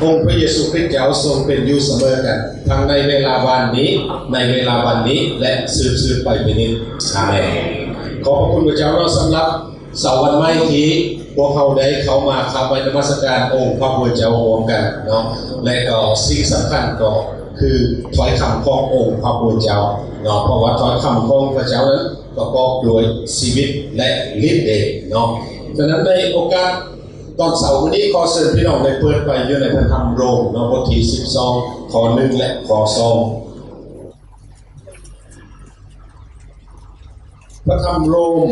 ອົງພະເຢຊູຄຣິດເຈົ້າຊົງເປັນຢູ່ສະເໝີກັນ ທັງໃນເວລາວານນີ້, ໃນເວລາວັນນີ້ ແລະ ສືບໆໄປເປັນນິດ. ອາເມນ. ຂອບພະຄຸນພະເຈົ້າເນາະ ສຳລັບເຊົ້າວັນໃໝ່ທີ່ພວກເຮົາໄດ້ເຂົ້າມາກາບໄຫວ້ນະມັດສະການອົງພະຜູ້ເປັນເຈົ້າຮ່ວມກັນເນາະ ແລະ ກໍສິ່ງສຳຄັນກໍຄືຖ້ອຍຄຳຂອງອົງພະຜູ້ເປັນເຈົ້າເນາະ ເພາະວ່າຖ້ອຍຄຳຂອງພະເຈົ້ານັ້ນປະກອບດ້ວຍຊີວິດ ແລະ ລິດເດດເນາະ. ສະນັ້ນໃນໂອກາດ ຕອນເຊົ້າມື້ນີ້ ຂໍເຊີນພີ່ນ້ອງໄດ້ເປີດໄປຢູ່ໃນພະທຳໂຣມເນາະ ບົດທີສິບສອງ ຂໍ້ໜຶ່ງ ແລະ ຂໍ້ສອງ. ພະທຳໂຣມ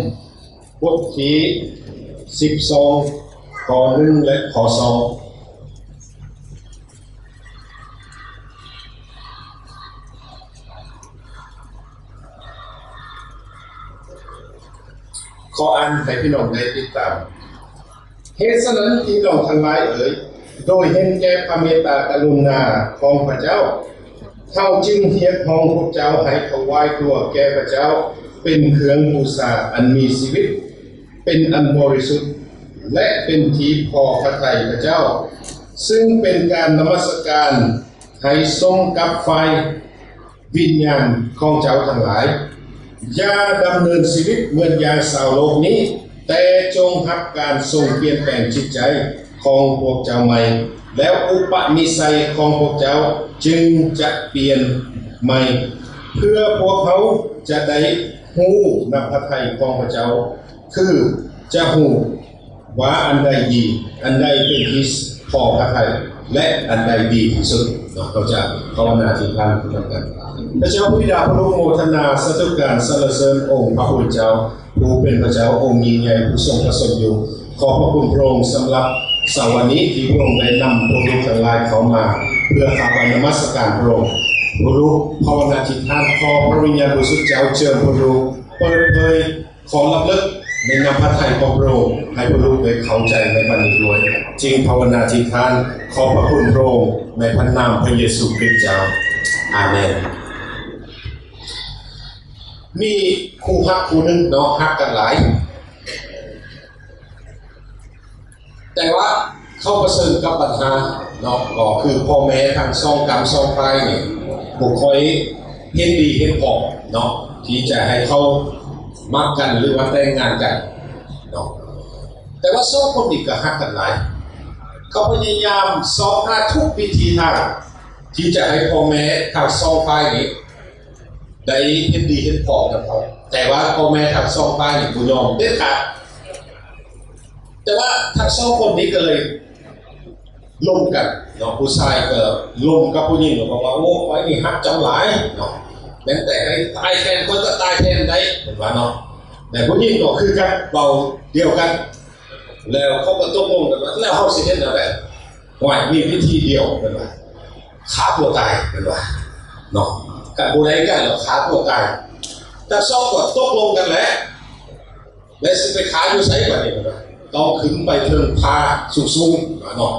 ບົດທີສິບສອງ ຂໍ້ໜຶ່ງ ແລະ ຂໍ້ສອງ. ຂໍອ່ານໃຫ້ພີ່ນ້ອງໄດ້ຕິດຕາມ. ເຫດສະນັ້ນ ພີ່ນ້ອງທັງຫຼາຍເອີຍ, ໂດຍເຫັນແກ່ພະເມດຕາກະລຸນາຂອງພະເຈົ້າ, ເຮົາຈຶ່ງຮຽກຮ້ອງພວກເຈົ້າໃຫ້ຖວາຍຕົວແກ່ພະເຈົ້າເປັນເຄື່ອງບູຊາອັນມີຊີວິດ, ເປັນອັນບໍລິສຸດ ແລະ ເປັນທີ່ພໍພະໄທພະເຈົ້າ, ຊຶ່ງເປັນການນະມັດສະການໃຫ້ສົມກັບຝ່າຍ ວິນຍານຂອງເຈົ້າທັງຫຼາຍ. ຢ່າດຳເນີນຊີວິດເໝືອນຢ່າງຊາວໂລກນີ້, ແຕ່ຈົ່ງຮັບການຊົງປ່ຽນແປງຈິດໃຈຂອງພວກເຈົ້າໃໝ່, ແລ້ວອຸປະນິໄສຂອງພວກເຈົ້າຈຶ່ງຈະປ່ຽນໃໝ່, ເພື່ອພວກເຮົາຈະໄດ້ຮູ້ນ້ຳພະໄທຂອງພະເຈົ້າ, ຄືຈະຮູ້ ວ່າອັນໃດດີ, ອັນໃດເປັນທີ່ພໍພະໄທ ແລະ ອັນໃດດີທີ່ສຸດເນາະ. ເຮົາຈະພາວະນາອະທິຖານນຳກັນ. ພະເຈົ້າພະບິດາ, ພວກລູກໂມທະນາສາທຸການສັນລະເສີນອົງພະຜູ້ເປັນເຈົ້າ, ຜູ້ເປັນພະເຈົ້າອົງຍິ່ງໃຫຍ່ ຜູ້ຊົງພະຊົນຢູ່. ຂອບພະຄຸນພະອົງສຳລັບເຊົ້າວັນນີ້ ທີ່ພະອົງໄດ້ນຳພວກລູກທັງຫຼາຍເຂົ້າມາ ເພື່ອກາບໄຫວ້ນະມັດສະການພະອົງ. ພວກລູກພາວະນາອະທິຖານ ຂໍພະວິນຍານບໍລິສຸດເຈົ້າເຈິມພວກລູກ, ເປີດເຜີຍ ຂໍລະເລີກໃນນ້ຳພະໄທຂອງພະອົງ ໃຫ້ພວກລູກໄດ້ເຂົ້າໃຈໃນບັດນີ້ດ້ວຍ. ຈຶ່ງພາວະນາອະທິຖານ ຂອບພະຄຸນພະອົງ ໃນພະນາມພະເຢຊູຄຣິດເຈົ້າ. ອາເມນ. ມີຄູ່ຮັກຄູ່ໜຶ່ງເນາະ, ຮັກກັນຫຼາຍ ແຕ່ວ່າເຂົາປະເຊີນກັບບັນຫາເນາະ, ກໍຄືພໍ່ແມ່ທັງສອງກຳສອງຝ່າຍນີ້ບໍ່ຄ່ອຍເຫັນດີເຫັນພ້ອມເນາະ ທີ່ຈະໃຫ້ເຂົາມັກກັນ ຫຼືວ່າແຕ່ງງານກັນເນາະ. ແຕ່ວ່າສອງຄົນນີ້ກໍຮັກກັນຫຼາຍ, ເຂົາພະຍາຍາມຊອກຫາທຸກວິທີທາງ ທີ່ຈະໃຫ້ພໍ່ແມ່ທັງສອງຝ່າຍນີ້ ໄດ້ເຫັນດີເຫັນພ້ອມນຳເຂົາ, ແຕ່ວ່າພໍ່ແມ່ທັງສອງຝ່າຍນີ້ບໍ່ຍອມເດັດຂາດ. ແຕ່ວ່າທັງສອງຄົນນີ້ກໍເລີຍລົມກັນເນາະ, ຜູ້ຊາຍກໍລົມກັບຜູ້ຍິງ ບອກວ່າ ໂອ້ ຂ້ອຍນີ້ຮັກເຈົ້າຫຼາຍເນາະ, ແມ່ນແຕ່ໃຫ້ຕາຍແທນຂ້ອຍກໍຕາຍແທນໄດ້ ເພິ່ນວ່າເນາະ. ແຕ່ຜູ້ຍິງກໍຄືກັນ ເວົ້າດຽວກັນ, ແລ້ວເຂົາກໍຕົກລົງກັນວ່າ ແລ້ວເຮົາຊິເຮັດແນວໃດ? ໂອ້ຍ ມີວິທີດຽວ ເພິ່ນວ່າ ຂ້າຕົວຕາຍ ເພິ່ນວ່າເນາະ, ຄັນບໍ່ໄດ້ກັນແລ້ວຂ້າຕົວຕາຍ. ທັງສອງກໍຕົກລົງກັນແລ້ວ ແລ້ວຊິໄປຂ້າຢູ່ໃສບາດນີ້ ເພິ່ນວ່າ ຕ້ອງຂຶ້ນໄປເທິງຜາສູງໆເນາະ.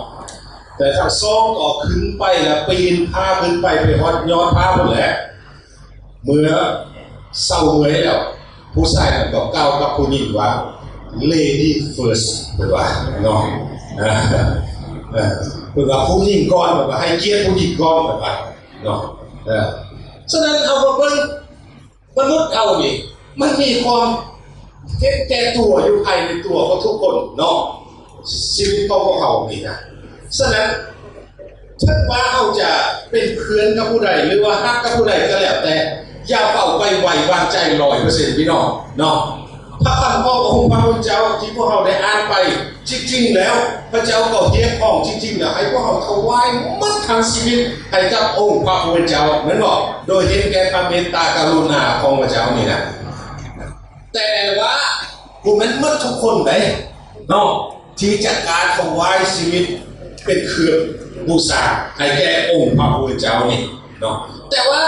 ແຕ່ທັງສອງກໍຂຶ້ນໄປ ແລ້ວປີນຜາຂຶ້ນໄປ ໄປຮອດຍອດຜາພຸ້ນແຫຼະ. ເມື່ອເຊົາເມື່ອຍແລ້ວ ຜູ້ຊາຍນັ້ນກໍກ່າວກັບຜູ້ຍິງວ່າ Lady first ເພິ່ນວ່າເນາະ, ເອີ ເພິ່ນວ່າ ຜູ້ຍິງກ່ອນ ເພິ່ນວ່າ ໃຫ້ກຽດຜູ້ຍິງກ່ອນ ເພິ່ນວ່າເນາະ. ເອີ ສະນັ້ນເຮົາມາເບິ່ງ ມະນຸດເຮົານີ້ ມັນມີຄວາມເຫັນແກ່ຕົວຢູ່ພາຍໃນຕົວຂອງທຸກຄົນເນາະ, ຊີວິດຂອງພວກເຮົານີ້ນະ. ສະນັ້ນ ເຖິງວ່າເຮົາຈະເປັນເພື່ອນກັບຜູ້ໃດ ຫຼືວ່າຮັກກັບຜູ້ໃດກໍແລ້ວແຕ່, ຢ່າເວົ້າໄປໄວ້ວາງໃຈຮ້ອຍເປີເຊັນ ພີ່ນ້ອງເນາະ. ພະຄຳຂອງອົງພະຜູ້ເປັນເຈົ້າທີ່ພວກເຮົາໄດ້ອ່ານໄປ, ຈິງໆແລ້ວ ພະເຈົ້າກໍຮຽກຮ້ອງຈິງໆແລ້ວ ໃຫ້ພວກເຮົາຖວາຍໝົດທັງຊີວິດໃຫ້ກັບອົງພະຜູ້ເປັນເຈົ້າ ແມ່ນບໍ່? ໂດຍເຫັນແກ່ພະເມດຕາກະລຸນາຂອງພະເຈົ້ານີ້ນະ. ແຕ່ວ່າບໍ່ແມ່ນໝົດທຸກຄົນໃດເນາະ ທີ່ຈະການຖວາຍຊີວິດເປັນເຄື່ອງບູຊາໃຫ້ແກ່ອົງພະຜູ້ເປັນເຈົ້ານີ້ເນາະ. ແຕ່ວ່າ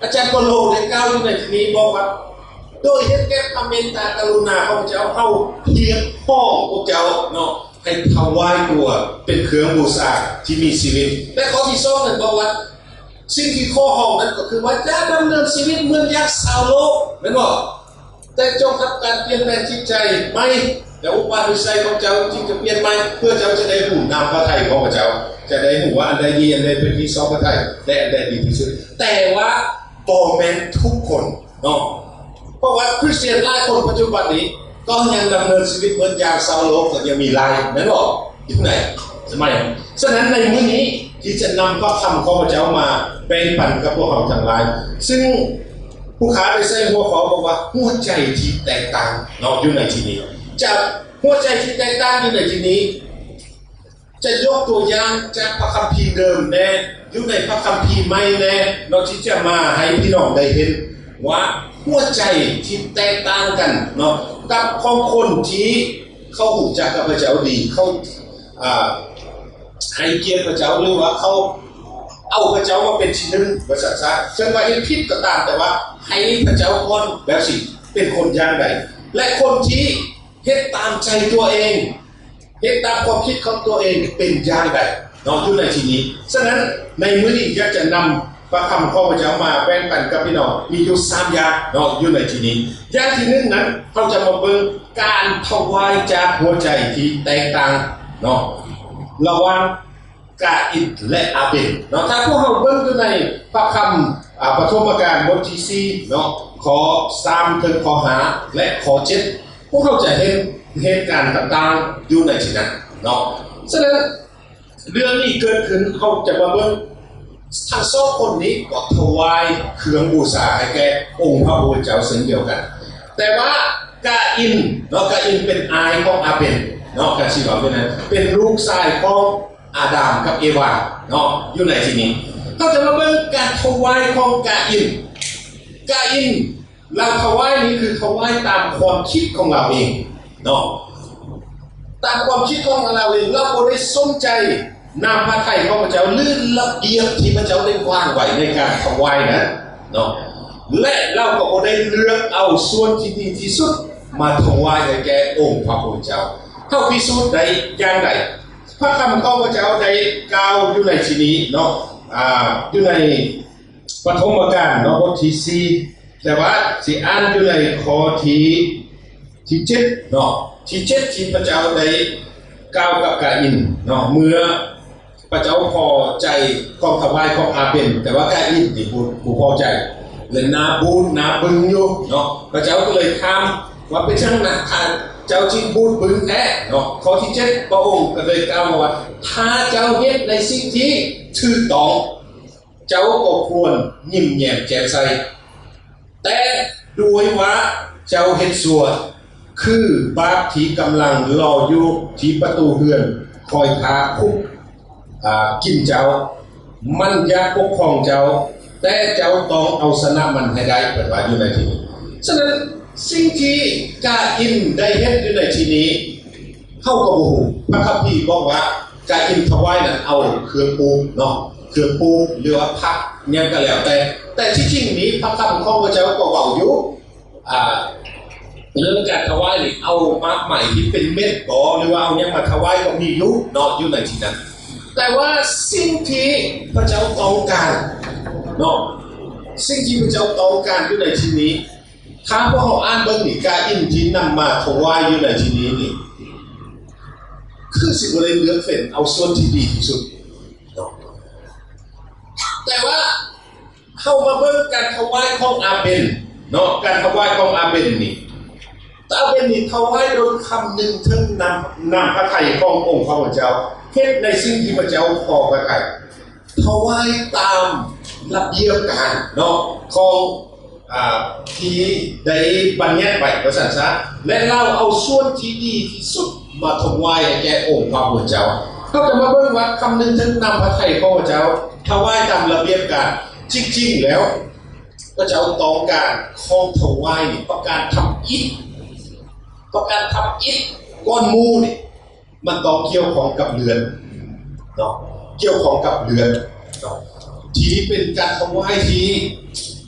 ອາຈານເປາໂລໄດ້ກ່າວຢູ່ໃນທີ່ນີ້ບອກວ່າ ໂດຍເຫັນແກ່ພະເມດຕາກະລຸນາຂອງເຈົ້າ ເຮົາຮຽກຮ້ອງພວກເຈົ້າເນາະ ໃຫ້ຖວາຍຕົວເປັນເຄື່ອງບູຊາທີ່ມີຊີວິດ. ແລະ ຂໍ້ທີສອງນັ້ນບອກວ່າ ສິ່ງທີ່ຂໍຮ້ອງນັ້ນກໍຄືວ່າ ຢ່າດຳເນີນຊີວິດເໝືອນຢ່າງຊາວໂລກ ແມ່ນບໍ່? ແຕ່ຈົ່ງຮັບການປ່ຽນແປງຈິດໃຈໃໝ່, ແລ ແລະ ອຸປະນິໄສຂອງເຈົ້າຈຶ່ງຈະປ່ຽນໃໝ່ ເພື່ອເຈົ້າຈະໄດ້ຮູ້ນ້ຳພະໄທຂອງພະເຈົ້າ, ຈະໄດ້ຮູ້ວ່າອັນໃດດີ, ອັນໃດເປັນທີ່ຊອບພະໄທ ແລະ ອັນໃດດີທີ່ສຸດ. ແຕ່ວ່າບໍ່ແມ່ນທຸກຄົນເນາະ, ເພາະວ່າຄຣິສຕຽນຫຼາຍຄົນປັດຈຸບັນນີ້ ກໍຍັງດຳເນີນຊີວິດເໝືອນຢ່າງຊາວໂລກ ກໍຍັງມີຫຼາຍ ແມ່ນບໍ່? ຢູ່ໃນສະໄໝ. ສະນັ້ນໃນມື້ນີ້ທີ່ຈະນຳພະຄຳຂອງພະເຈົ້າມາແບ່ງປັນກັບພວກເຮົາທັງຫຼາຍ, ຊຶ່ງຜູ້ຂ້າໄດ້ໃສ່ຫົວຂໍ້ບອກວ່າ ຫົວໃຈທີ່ແຕກຕ່າງເນາະ ຢູ່ໃນທີ່ນີ້. ຈາກຫົວໃຈທີ່ແຕກຕ່າງຢູ່ໃນທີ່ນີ້ ຈະຍົກຕົວຢ່າງຈາກພະຄຳພີເດີມແດ່, ຢູ່ໃນພະຄຳພີໃໝ່ແດ່ເນາະ ທີ່ຈະມາໃຫ້ພີ່ນ້ອງໄດ້ເຫັນວ່າຫົວໃຈທີ່ແຕກຕ່າງກັນເນາະ ກັບຂອງຄົນທີ່ເຂົາຮູ້ຈັກກັບພະເຈົ້າດີ, ເຂົາ ອ່າ ໃຫ້ກຽດພະເຈົ້າ ຫຼືວ່າເຂົາເອົາພະເຈົ້າມາເປັນທີໜຶ່ງ ວ່າຊັ້ນຊະ, ເຊິ່ງວ່າເຮັດຜິດກໍຕາມ ແຕ່ວ່າໃຫ້ພະເຈົ້າກ່ອນ ແບບຊີ້ ເປັນຄົນຢ່າງໃດ ແລະ ຄົນທີ່ເຮັດຕາມໃຈຕົວເອງ ເຮັດຕາມຄວາມຄິດຂອງຕົວເອງເປັນຢ່າງໃດເນາະ ຢູ່ໃນທີ່ນີ້. ສະນັ້ນໃນມື້ນີ້ຢາກຈະນຳພະຄຳຂອງພະເຈົ້າມາແບ່ງປັນກັບພີ່ນ້ອງ ມີຢູ່ສາມຢ່າງເນາະ ຢູ່ໃນທີ່ນີ້. ຢ່າງທີໜຶ່ງນັ້ນ ເຮົາຈະມາເບິ່ງການຖວາຍຈາກຫົວໃຈທີ່ແຕກຕ່າງເນາະ ລະຫວ່າງກາອິນ ແລະ ອາເບນເນາະ. ຖ້າພວກເຮົາເບິ່ງຢູ່ໃນພະຄຳ ອາ ປະຖົມມະການບົດທີສີ່ເນາະ ຂໍ້ສາມເຖິງຂໍ້ຫ້າ ແລະ ຂໍ້ເຈັດ ພວກເຮົາຈະເຫັນເຫດການຕ່າງໆຢູ່ໃນທີ່ນັ້ນເນາະ. ສະນັ້ນເລື່ອງນີ້ເກີດຂຶ້ນ ເຮົາຈະມາເບິ່ງ ທັງສອງຄົນນີ້ກໍຖວາຍເຄື່ອງບູຊາໃຫ້ແກ່ອົງພະຜູ້ເປັນເຈົ້າເຊັ່ນດຽວກັນ. ແຕ່ວ່າກາອິນເນາະ ກາອິນເປັນອ້າຍຂອງອາເບນເນາະ ກະຊິເວົ້າແບບນັ້ນ ເປັນລູກຊາຍຂອງອາດາມກັບເອວາເນາະ ຢູ່ໃນທີ່ນີ້. ເຮົາຈະມາເບິ່ງການຖວາຍຂອງກາອິນ. ກາອິນ ລາວຖວາຍນີ້ຄືຖວາຍຕາມຄວາມຄິດຂອງລາວເອງເນາະ ຕາມຄວາມຄິດຂອງລາວເອງ, ລາວບໍ່ໄດ້ສົນໃຈນ້ຳພະໄທຂອງພະເຈົ້າ ຫຼື ລະບຽບທີ່ພະເຈົ້າໄດ້ວາງໄວ້ໃນການຖວາຍນັ້ນເນາະ ແລະ ລາວກໍບໍ່ໄດ້ເລືອກເອົາສ່ວນທີ່ດີທີ່ສຸດມາຖວາຍໃຫ້ແກ່ອົງພະຜູ້ເປັນເຈົ້າ. ເຮົາພິສູດໄດ້ຢ່າງໃດ? ພະຄຳຂອງພະເຈົ້າໄດ້ກ່າວຢູ່ໃນທີ່ນີ້ເນາະ ອາ ຢູ່ໃນ ປະຖົມມະການເນາະ ບົດທີສີ່ ແຕ່ວ່າຊິອ່ານຢູ່ໃນຂໍ້ທີ ທີເຈັດເນາະ ທີເຈັດ ທີ່ພະເຈົ້າໄດ້ກ່າວກັບກາອິນເນາະ ເມື່ອພະເຈົ້າພໍໃຈຂອງຖວາຍຂອງອາເບນ ແຕ່ວ່າກາອິນນີ້ບໍ່ ບໍ່ພໍໃຈ ແລະ ໜ້າບູດໜ້າບຶງຢູ່ເນາະ. ພະເຈົ້າກໍເລີຍຖາມວ່າ ເປັນຫຍັງນະ ຂ້າເຈົ້າຈຶ່ງບູດບຶງແທ້ເນາະ? ຂໍ້ທີເຈັດ ພະອົງກໍເລີຍກ່າວມາວ່າ ຖ້າເຈົ້າເຮັດໃນສິ່ງທີ່ຖືກຕ້ອງ ເຈົ້າກໍຄວນຍິ້ມແຍ້ມແຈ່ມໃສ, ແຕ່ດ້ວຍວ່າເຈົ້າເຮັດຊົ່ວ ຄືບາບທີ່ກຳລັງລໍຢູ່ທີ່ປະຕູເຮືອນ ຄອຍຖ້າຄຸບ ອາ ກິນເຈົ້າ, ມັນຢາກປົກຄອງເຈົ້າ, ແຕ່ເຈົ້າຕ້ອງເອົາຊະນະມັນໃຫ້ໄດ້, ເພິ່ນວ່າຢູ່ໃນທີ່ນີ້. ສະນັ້ນ ສິ່ງທີ່ກາອິນໄດ້ເຮັດຢູ່ໃນທີ່ນີ້ ເຮົາກໍບໍ່ຮູ້. ພະຄຳພີບອກວ່າ ກາອິນຖວາຍນັ້ນເອົາເຄື່ອງປູກເນາະ, ເຄື່ອງປູກ ຫຼືວ່າຜັກຫຍັງກໍແລ້ວແຕ່. ແຕ່ທີ່ຈິງນີ້ ພະຄຳຂອງພະເຈົ້າກໍເວົ້າຢູ່ ອາ ເລື່ອງການຖວາຍນີ້ ເອົາໝາກໄມ້ທີ່ເປັນເມັດບໍ ຫຼືວ່າເອົາຫຍັງມາຖວາຍກໍມີຢູ່ເນາະ ຢູ່ໃນທີ່ນັ້ນ. ແຕ່ວ່າສິ່ງທີ່ພະເຈົ້າຕ້ອງການເນາະ, ສິ່ງທີ່ພະເຈົ້າຕ້ອງການຢູ່ໃນທີ່ນີ້ ຖ້າພວກເຮົາອ່ານເບິ່ງນີ້ ກາອິນທີ່ນຳມາຖວາຍຢູ່ໃນທີ່ນີ້ນີ້ ຄືຊິບໍ່ໄດ້ເລືອກເຟັນເອົາສ່ວນທີ່ດີທີ່ສຸດເນາະ. ແຕ່ວ່າເຮົາມາເບິ່ງການຖວາຍຂອງອາເບນເນາະ, ການຖວາຍຂອງອາເບນນີ້ ອາເບນນີ້ຖວາຍໂດຍຄຳນຶງເຖິງນ້ຳ ນ້ຳພະໄທຂອງອົງພະເຈົ້າ, ເຮັດໃນສິ່ງທີ່ພະເຈົ້າພໍພະໄທ. ຖວາຍຕາມລະບຽບການເນາະ ຂອງ ອາ ທີ່ໄດ້ບັນຍັດໄວ້ວ່າຊັ້ນຊະ ແລະ ລາວເອົາສ່ວນທີ່ດີທີ່ສຸດມາຖວາຍໃຫ້ແກ່ອົງພະຜູ້ເປັນເຈົ້າ. ເຮົາຈະມາເບິ່ງວ່າຄຳນຶງເຖິງນ້ຳພະໄທຂອງພະເຈົ້າ ຖວາຍຕາມລະບຽບການ. ຈິງໆແລ້ວ ພະເຈົ້າຕ້ອງການຂອງຖວາຍນີ້ ປະການທຳອິດ ປະການທຳອິດກ່ອນໝູ່ນີ້ ມັນຕ້ອງກ່ຽວຂ້ອງກັບເລືອດເນາະ, ກ່ຽວຂ້ອງກັບເລືອດເນາະ ທີ່ເປັນການຖວາຍທີ່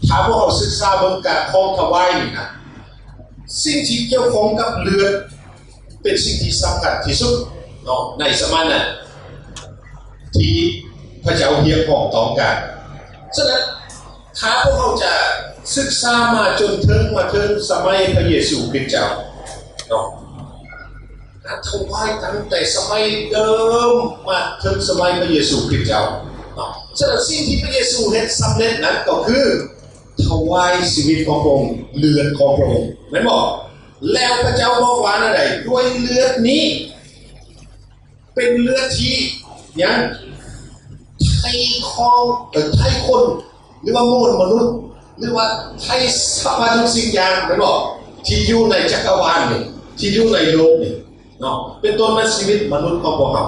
ຖ້າພວກເຮົາສຶກສາເບິ່ງການຂອງຖວາຍນີ້ນະ ສິ່ງທີ່ກ່ຽວຂ້ອງກັບເລືອດ ເປັນສິ່ງທີ່ສຳຄັນທີ່ສຸດເນາະ ໃນສະໄໝນັ້ນ ທີ່ພະເຈົ້າຮຽກຮ້ອງຕ້ອງການ. ສະນັ້ນ ຖ້າພວກເຮົາຈະສຶກສາມາຈົນເຖິງ ມາເຖິງສະໄໝພະເຢຊູຄຣິດເຈົ້າເນາະ, ການຖວາຍຕັ້ງແຕ່ສະໄໝເດີມມາເຖິງສະໄໝພະເຢຊູຄຣິດເຈົ້າເນາະ. ສະນັ້ນ ສິ່ງທີ່ພະເຢຊູເຮັດສຳເລັດນັ້ນກໍຄືຖວາຍຊີວິດຂອງພະອົງ, ເລືອດຂອງພະອົງ, ແມ່ນບໍ່? ແລ້ວພະເຈົ້າບອກວ່າແນວໃດ? ດ້ວຍເລືອດນີ້ ເປັນເລືອດທີ່ຫຍັງ? ໄຖ່ຂອງ ເອີ ໄຖ່ຄົນ ຫຼືວ່າມວນມະນຸດ ຫຼືວ່າໄຖ່ສັບພະທຸກສິ່ງຢ່າງ ແມ່ນບໍ່? ທີ່ຢູ່ໃນຈັກກະວານນີ້ ທີ່ຢູ່ໃນໂລກນີ້ເນາະ ເປັນຕົ້ນແມ່ນຊີວິດມະນຸດຂອງພວກເຮົາ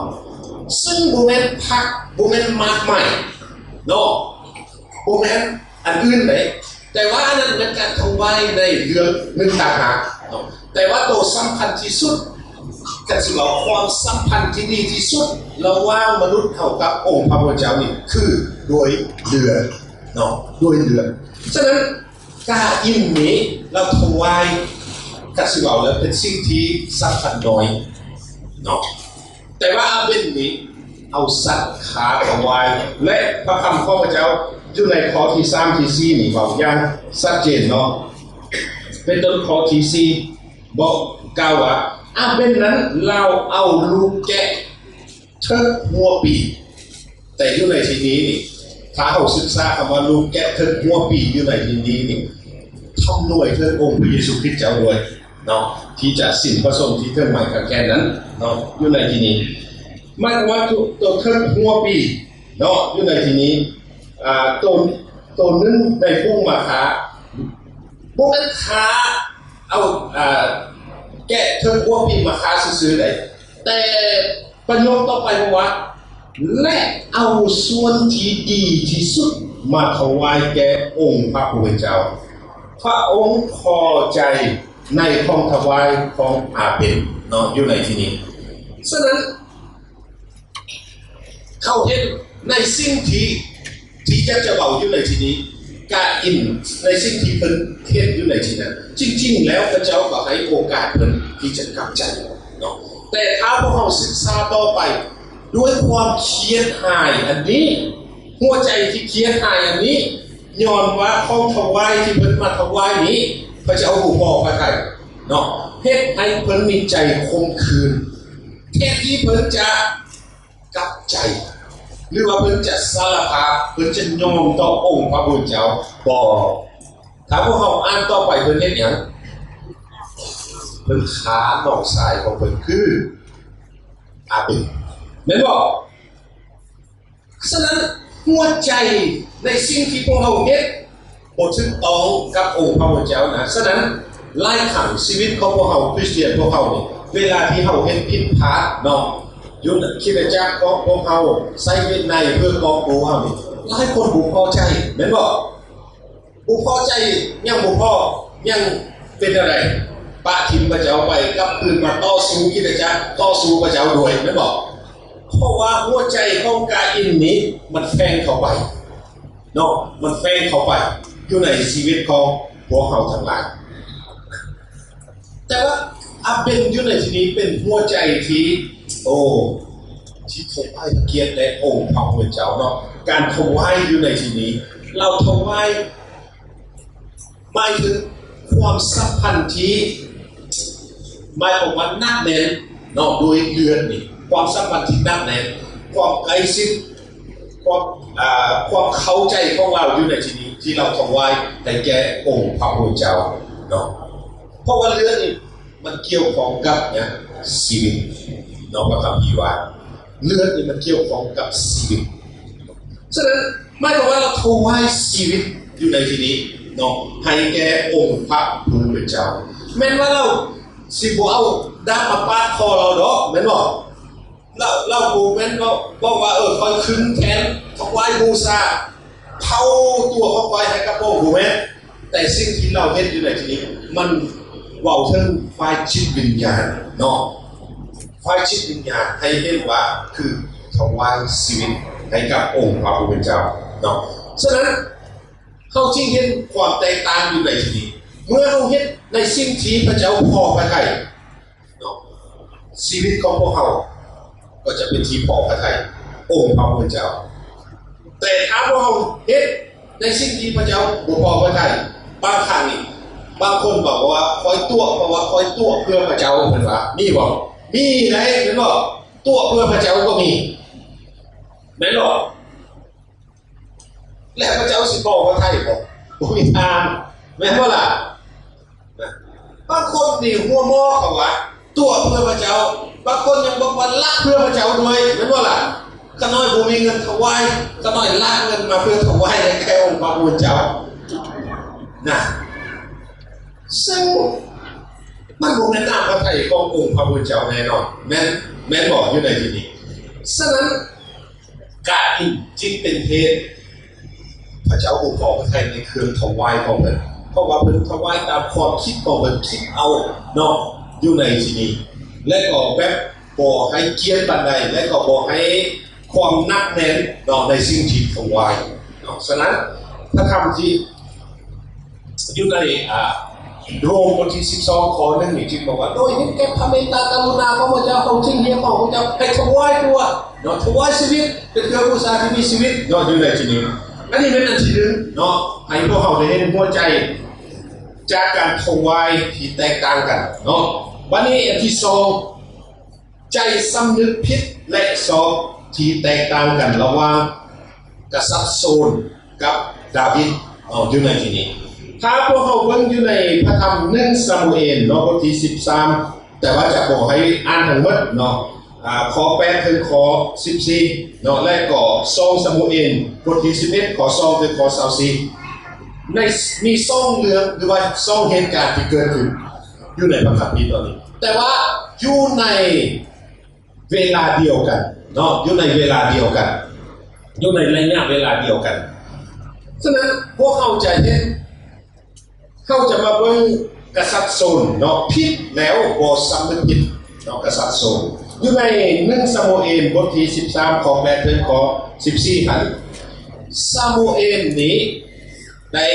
ຊຶ່ງບໍ່ແມ່ນຜັກ ບໍ່ແມ່ນໝາກໄມ້ເນາະ ບໍ່ແມ່ນອັນອື່ນໃດ ແຕ່ວ່າອັນນັ້ນແມ່ນການຖວາຍໃນເລື່ອງໜຶ່ງຕ່າງຫາກເນາະ ແຕ່ວ່າໂຕສຳຄັນທີ່ສຸດ ກະຊິເວົ້າຄວາມສຳພັນທີ່ດີທີ່ສຸດລະຫວ່າງມະນຸດເຮົາກັບອົງພະຜູ້ເປັນເຈົ້ານີ້ ຄືດ້ວຍເລືອດເນາະ ດ້ວຍເລືອດ. ສະນັ້ນ ກາອິນນີ້ລາວຖວາຍ ກະຊິເວົ້າແລ້ວເປັນສິ່ງທີ່ສຳຄັນໜ້ອຍເນາະ ແຕ່ວ່າອາເບນນີ້ເອົາສັດຂ້າຖວາຍ ແລະ ພະຄຳຂອງພະເຈົ້າຢູ່ໃນຂໍ້ທີສາມ ທີສີ່ນີ້ເວົ້າຢ່າງຊັດເຈນເນາະ ເປັນຕົ້ນຂໍ້ທີສີ່ ບອກ ກ່າວວ່າ ອາເບນນັ້ນລາວເອົາລູກແກະເທິກຫົວປີ. ແຕ່ຢູ່ໃນທີ່ນີ້ນີ້ ຖ້າເຮົາສຶກສາຄຳວ່າລູກແກະເທິກຫົວປີຢູ່ໃນທີ່ນີ້ນີ້ ທຳນວຍເຖິງອົງພະເຢຊູຄຣິດເຈົ້າດ້ວຍເນາະ ທີ່ຈະສິ້ນພະຊົນທີ່ເທິງໄມ້ກາງແຂນນັ້ນເນາະ ຢູ່ໃນທີ່ນີ້ ໝາຍຄວາມວ່າໂຕ ໂຕເທິກຫົວປີເນາະ ຢູ່ໃນທີ່ນີ້ ອາ ໂຕ ໂຕໜຶ່ງໄດ້ພຸ້ງມາຄາ ບໍ່ແມ່ນຄາ ເອົາ ອາ ແກະເທິງຫົວປີມາຄາຊື່ໆໃດ ແຕ່ປະໂຫຍກຕໍ່ໄປບອກວ່າ ແລະ ເອົາສ່ວນທີ່ດີທີ່ສຸດມາຖວາຍແກ່ອົງພະຜູ້ເປັນເຈົ້າ. ພະອົງພໍໃຈໃນຂອງຖວາຍຂອງອາເບນເນາະ ຢູ່ໃນທີ່ນີ້. ສະນັ້ນ ເຂົາເຮັດໃນສິ່ງທີ່ ທີ່ຢາກຈະເວົ້າຢູ່ໃນທີ່ນີ້ ກາອິນໃນສິ່ງທີ່ເພິ່ນເຮັດຢູ່ໃນທີ່ນັ້ນ ຈິງໆແລ້ວພະເຈົ້າກໍໃຫ້ໂອກາດເພິ່ນທີ່ຈະກັບໃຈເນາະ ແຕ່ຖ້າພວກເຮົາສຶກສາຕໍ່ໄປ ດ້ວຍຄວາມຄຽດຮ້າຍອັນນີ້ ຫົວໃຈທີ່ຄຽດຮ້າຍອັນນີ້ ຍ້ອນວ່າຂອງຖວາຍທີ່ເພິ່ນມາຖວາຍນີ້ ພະເຈົ້າບໍ່ພໍພະໄທເນາະ ເຮັດໃຫ້ເພິ່ນມີໃຈຂົມຂື່ນ ແທນທີ່ເພິ່ນຈະ ກັບໃຈ ຫຼືວ່າເພິ່ນຈະສາລະພາບ ເພິ່ນຈະຍອມຕໍ່ອົງພະຜູ້ເປັນເຈົ້າບໍ່? ຖ້າພວກເຮົາອ່ານຕໍ່ໄປ ເພິ່ນເຮັດຫຍັງ? ເພິ່ນຂ້ານ້ອງຊາຍຂອງເພິ່ນຄືອາເບນ ແມ່ນບໍ່? ສະນັ້ນ ຫົວໃຈໃນສິ່ງທີ່ພວກເຮົາເຮັດ ບໍ່ຖືກຕ້ອງກັບອົງພະຜູ້ເປັນເຈົ້ານະ. ສະນັ້ນ ຫຼາຍຄັ້ງຊີວິດຂອງພວກເຮົາຄຣິສຕຽນພວກເຮົານີ້ ເວລາທີ່ເຮົາເຮັດຜິດພາດເນາະ ຢູ່ໃນຄຣິສຕະຈັກຂອງພວກເຮົາ ໃຊ້ວິໄນເພື່ອກອບໂກເຮົານີ້ ຫຼາຍຄົນບໍ່ພໍໃຈ ແມ່ນບໍ່? ບໍ່ພໍໃຈ ຍັງບໍ່ພໍ ຍັງເປັນແນວໃດ? ປະຖິ້ມພະເຈົ້າໄປ ກັບຄືນມາຕໍ່ສູ້ຄຣິສຕະຈັກ ຕໍ່ສູ້ພະເຈົ້າດ້ວຍ ແມ່ນບໍ່? ເພາະວ່າຫົວໃຈຂອງກາອິນນີ້ ມັນແຝງເຂົ້າໄປ ເນາະ ມັນແຝງເຂົ້າໄປຢູ່ໃນຊີວິດຂອງພວກເຮົາທັງຫຼາຍ. ແຕ່ວ່າອາເບນຢູ່ໃນທີ່ນີ້ເປັນຫົວໃຈທີ່ ໂອ້ ທີ່ຖວາຍພະກຽດແດ່ອົງພະຜູ້ເປັນເຈົ້າເນາະ. ການຖວາຍຢູ່ໃນທີ່ນີ້ ລາວຖວາຍ ໝາຍເຖິງຄວາມສຳພັນທີ່ ໝາຍຄວາມວ່າໜັກແໜ້ນເນາະ ໂດຍເລືອດນີ້ ຄວາມສຳພັນທີ່ໜັກແໜ້ນ ຄວາມໃກ້ຊິດ ຄວາມ ອ່າ ຄວາມເຂົ້າໃຈຂອງລາວຢູ່ໃນທີ່ນີ້ ທີ່ລາວຖວາຍໃຫ້ແກ່ອົງພະຜູ້ເປັນເຈົ້າເນາະ. ເພາະວ່າເລືອດນີ້ມັນກ່ຽວຂ້ອງກັບຫຍັງ? ຊີວິດເນາະ. ພະຄຳພີວ່າ ເລືອດນີ້ມັນກ່ຽວຂ້ອງກັບຊີວິດ. ສະນັ້ນ ໝາຍຄວາມວ່າລາວຖວາຍຊີວິດຢູ່ໃນທີ່ນີ້ເນາະ ໃຫ້ແກ່ອົງພະຜູ້ເປັນເຈົ້າ. ແມ່ນວ່າລາວຊິບໍ່ເອົາດາບມາປາດຄໍລາວດອກ ແມ່ນບໍ່? ລາວ ລາວບໍ່ແມ່ນເວົ້າ ເວົ້າວ່າ ເອີ ຂ້ອຍຂຶ້ນແທນ ຖວາຍບູຊາ ເຜົາຕົວຂອງຂ້ອຍໃຫ້ກັບໂອ ບໍ່ແມ່ນ. ແຕ່ສິ່ງທີ່ລາວເຮັດຢູ່ໃນທີ່ນີ້ ມັນເວົ້າເຖິງຝ່າຍຈິດວິນຍານເນາະ ຝ່າຍຈິດວິນຍານໃຫ້ເຫັນວ່າ ຄືຖວາຍຊີວິດໃຫ້ກັບອົງພະຜູ້ເປັນເຈົ້າເນາະ. ສະນັ້ນ ເຮົາຈຶ່ງເຫັນຄວາມແຕກຕ່າງຢູ່ໃນທີ່ນີ້ ເມື່ອເຮົາເຮັດໃນສິ່ງທີ່ພະເຈົ້າພໍພະໄທ ເນາະ ຊີວິດຂອງພວກເຮົາກໍຈະເປັນທີ່ພໍພະໄທອົງພະຜູ້ເປັນເຈົ້າ. ແຕ່ຖ້າພວກເຮົາເຮັດໃນສິ່ງທີ່ພະເຈົ້າບໍ່ພໍພະໄທ ບາງຄັ້ງນີ້ ບາງຄົນບອກວ່າ ຂ້ອຍຕົວະ ເພາະວ່າຂ້ອຍຕົວະເພື່ອພະເຈົ້າ ເພິ່ນວ່າ ມີບໍ່? ມີໄດ໋ ແມ່ນບໍ່? ຕົວະເພື່ອພະເຈົ້າກໍມີ ແມ່ນບໍ່? ແລະ ພະເຈົ້າຊິບໍ່ພະໄທບໍ່? ບໍ່ມີທາງ ແມ່ນບໍ່ລະ? ນະ ບາງຄົນນີ້ຫົວໝໍ້ເຂົາວ່າຕົວະເພື່ອພະເຈົ້າ, ບາງຄົນຍັງບອກວ່າລັກເພື່ອພະເຈົ້າດ້ວຍ ແມ່ນບໍ່ລະ? ຂ້ານ້ອຍບໍ່ມີເງິນຖວາຍ, ຂ້ານ້ອຍລັກເງິນມາເພື່ອຖວາຍໃຫ້ແກ່ອົງພະຜູ້ເປັນເຈົ້ານະ. ເຊິ່ງມັນບໍ່ແມ່ນນ້ຳພະໄທຂອງອົງພະຜູ້ເປັນເຈົ້າແນ່ນອນ ແມ່ນ ແມ່ນບໍ່? ຢູ່ໃນທີ່ນີ້ ສະນັ້ນ ກາອິນຈຶ່ງເປັນເຫດ ພະເຈົ້າບໍ່ພໍພະໄທໃນເຄື່ອງຖວາຍຂອງເພິ່ນ ເພາະວ່າເພິ່ນຖວາຍຕາມຄວາມຄິດຂອງເພິ່ນ ຄິດເອົາເນາະ ຢູ່ໃນທີ່ນີ້ ແລະກໍແບບບໍ່ໃຫ້ກຽດປານໃດ ແລະກໍບໍ່ໃຫ້ຄວາມໜັກແໜ້ນເນາະ ໃນສິ່ງທີ່ຖວາຍເນາະ. ສະນັ້ນ ພະທຳທີ່ ຢູ່ໃນ ອ່າ ໂຣມບົດທີສິບສອງ ຂໍ້ໜຶ່ງນີ້ ຈຶ່ງບອກວ່າ ໂດຍເຫັນແກ່ພະເມດຕາກະລຸນາຂອງພະເຈົ້າ ເຮົາຈຶ່ງຮຽກຮ້ອງພະເຈົ້າໃຫ້ຖວາຍຕົວເນາະ ຖວາຍຊີວິດເປັນເຄື່ອງບູຊາທີ່ມີຊີວິດເນາະ ຢູ່ໃນທີ່ນີ້. ອັນນີ້ແມ່ນອັນທີໜຶ່ງເນາະ ໃຫ້ພວກເຮົາໄດ້ເຫັນຫົວໃຈຈາກການຖວາຍທີ່ແຕກຕ່າງກັນເນາະ. ບັດນີ້ອັນທີສອງ ໃຈສຳນຶກຜິດ ແລະ ສອງ ທີ່ແຕກຕ່າງກັນລະຫວ່າງກະສັດໂຊນກັບດາວິດເນາະ ຢູ່ໃນທີ່ນີ້. ຖ້າພວກເຮົາເບິ່ງຢູ່ໃນພະທຳໜຶ່ງຊາມູເອນເນາະ ບົດທີສິບສາມ ແຕ່ວ່າຈະບໍ່ໃຫ້ອ່ານທັງໝົດເນາະ ອ່າ ຂໍ້ແປດເຖິງຂໍ້ສິບສີ່ເນາະ ແລະກໍສອງຊາມູເອນ ບົດທີສິບເອັດ ຂໍ້ສອງເຖິງຂໍ້ຊາວສີ່ ໃນ ມີສອງເລື່ອງ ຫຼືວ່າສອງເຫດການທີ່ເກີດຂຶ້ນ ຢູ່ໃນພະຄຳພີຕອນນີ້ ແຕ່ວ່າຢູ່ໃນເວລາດຽວກັນເນາະ ຢູ່ໃນເວລາດຽວກັນ ຢູ່ໃນໄລຍະເວລາດຽວກັນ. ສະນັ້ນ ພວກເຮົາຈະເຫັນ ເຮົາຈະມາເບິ່ງກະສັດໂຊນເນາະ ຜິດແລ້ວບໍ່ສຳນຶກຜິດເນາະ ກະສັດໂຊນ. ຢູ່ໃນໜຶ່ງຊາມູເອນ ບົດທີສິບສາມ ຂໍ້ແປດເຖິງຂໍ້ສິບສີ່ຫັ້ນ ຊາມູເອນນີ້ ໄດ້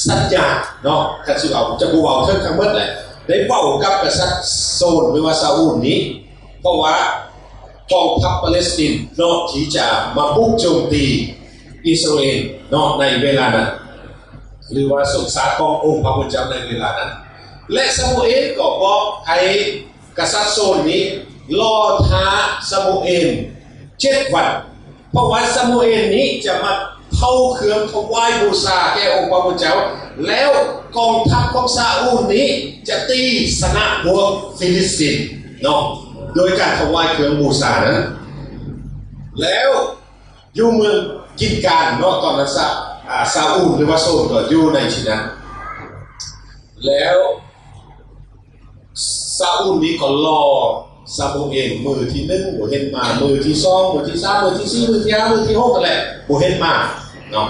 ສັນຍາເນາະ ຄັນຊິເວົ້າ ຈະບໍ່ເວົ້າເຖິງທັງໝົດແຫຼະ ໄດ້ເວົ້າກັບກະສັດໂຊນ ຫຼືວ່າຊາອູນນີ້ ເພາະວ່າກອງທັບປາເລສຕິນເນາະ ທີ່ຈະມາບຸກໂຈມຕີອິດສະຣາເອນເນາະ ໃນເວລານັ້ນ ຫຼືວ່າຊົນຊາດຂອງອົງພະຜູ້ເປັນເຈົ້າໃນເວລານັ້ນ ແລະ ຊາມູເອນກໍບອກໃຫ້ ກະສັດໂຊນນີ້ລໍຖ້າຊາມູເອນເຈັດວັນ ເພາະວ່າຊາມູເອນນີ້ຈະມາເຜົາເຄື່ອງຖວາຍບູຊາແກ່ອົງພະຜູ້ເປັນເຈົ້າ ແລ້ວກອງທັບຂອງຊາອູນນີ້ຈະຕີຊະນະພວກຟີລິສຕິນເນາະ ໂດຍການຖວາຍເຄື່ອງບູຊານັ້ນ. ແລ້ວຢູ່ເມືອງກິນການເນາະ ຕອນນັ້ນຊາ ອາ ຊາອູນ ຫຼືວ່າໂຊນກໍຢູ່ໃນທີ່ນັ້ນ ແລ້ວ ຊາອູນນີ້ກໍລໍຊາມູເອນ ມື້ທີໜຶ່ງບໍ່ເຫັນມາ ມື້ທີສອງ ມື້ທີສາມ ມື້ທີສີ່ ມື້ທີຫ້າ ມື້ທີຫົກ ນັ້ນແຫຼະ ບໍ່ເຫັນມາເນາະ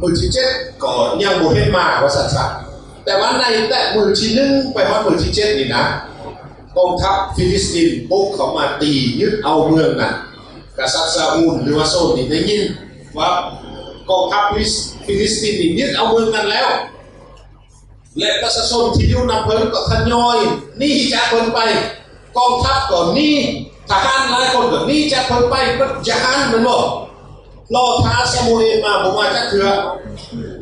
ມື້ທີເຈັດກໍຍັງບໍ່ເຫັນມາ ວ່າຊັ້ນຊະ. ແຕ່ວ່າໃນແຕ່ມື້ທີໜຶ່ງໄປຮອດມື້ທີເຈັດນີ້ນະ ກອງທັບຟີລິສຕິນບຸກເຂົ້າມາຕີຍຶດເອົາເມືອງນັ້ນ ກະສັດຊາອູນ ຫຼືວ່າໂຊນນີ້ໄດ້ຍິນວ່າກອງທັບຟີລິສ ຟີລິສຕິນນີ້ຍຶດເອົາເມືອງນັ້ນແລ້ວ ແລະ ປະຊາຊົນທີ່ຢູ່ນຳເພິ່ນກໍທະຍອຍໜີຈາກເພິ່ນໄປ, ກອງທັບກໍໜີ, ທະຫານຫຼາຍຄົນກໍໜີຈາກເພິ່ນໄປ, ເພິ່ນຢ້ານແມ່ນບໍ່? ລໍຖ້າຊາມູເອນມາບໍ່ມາຈັກເທື່ອ,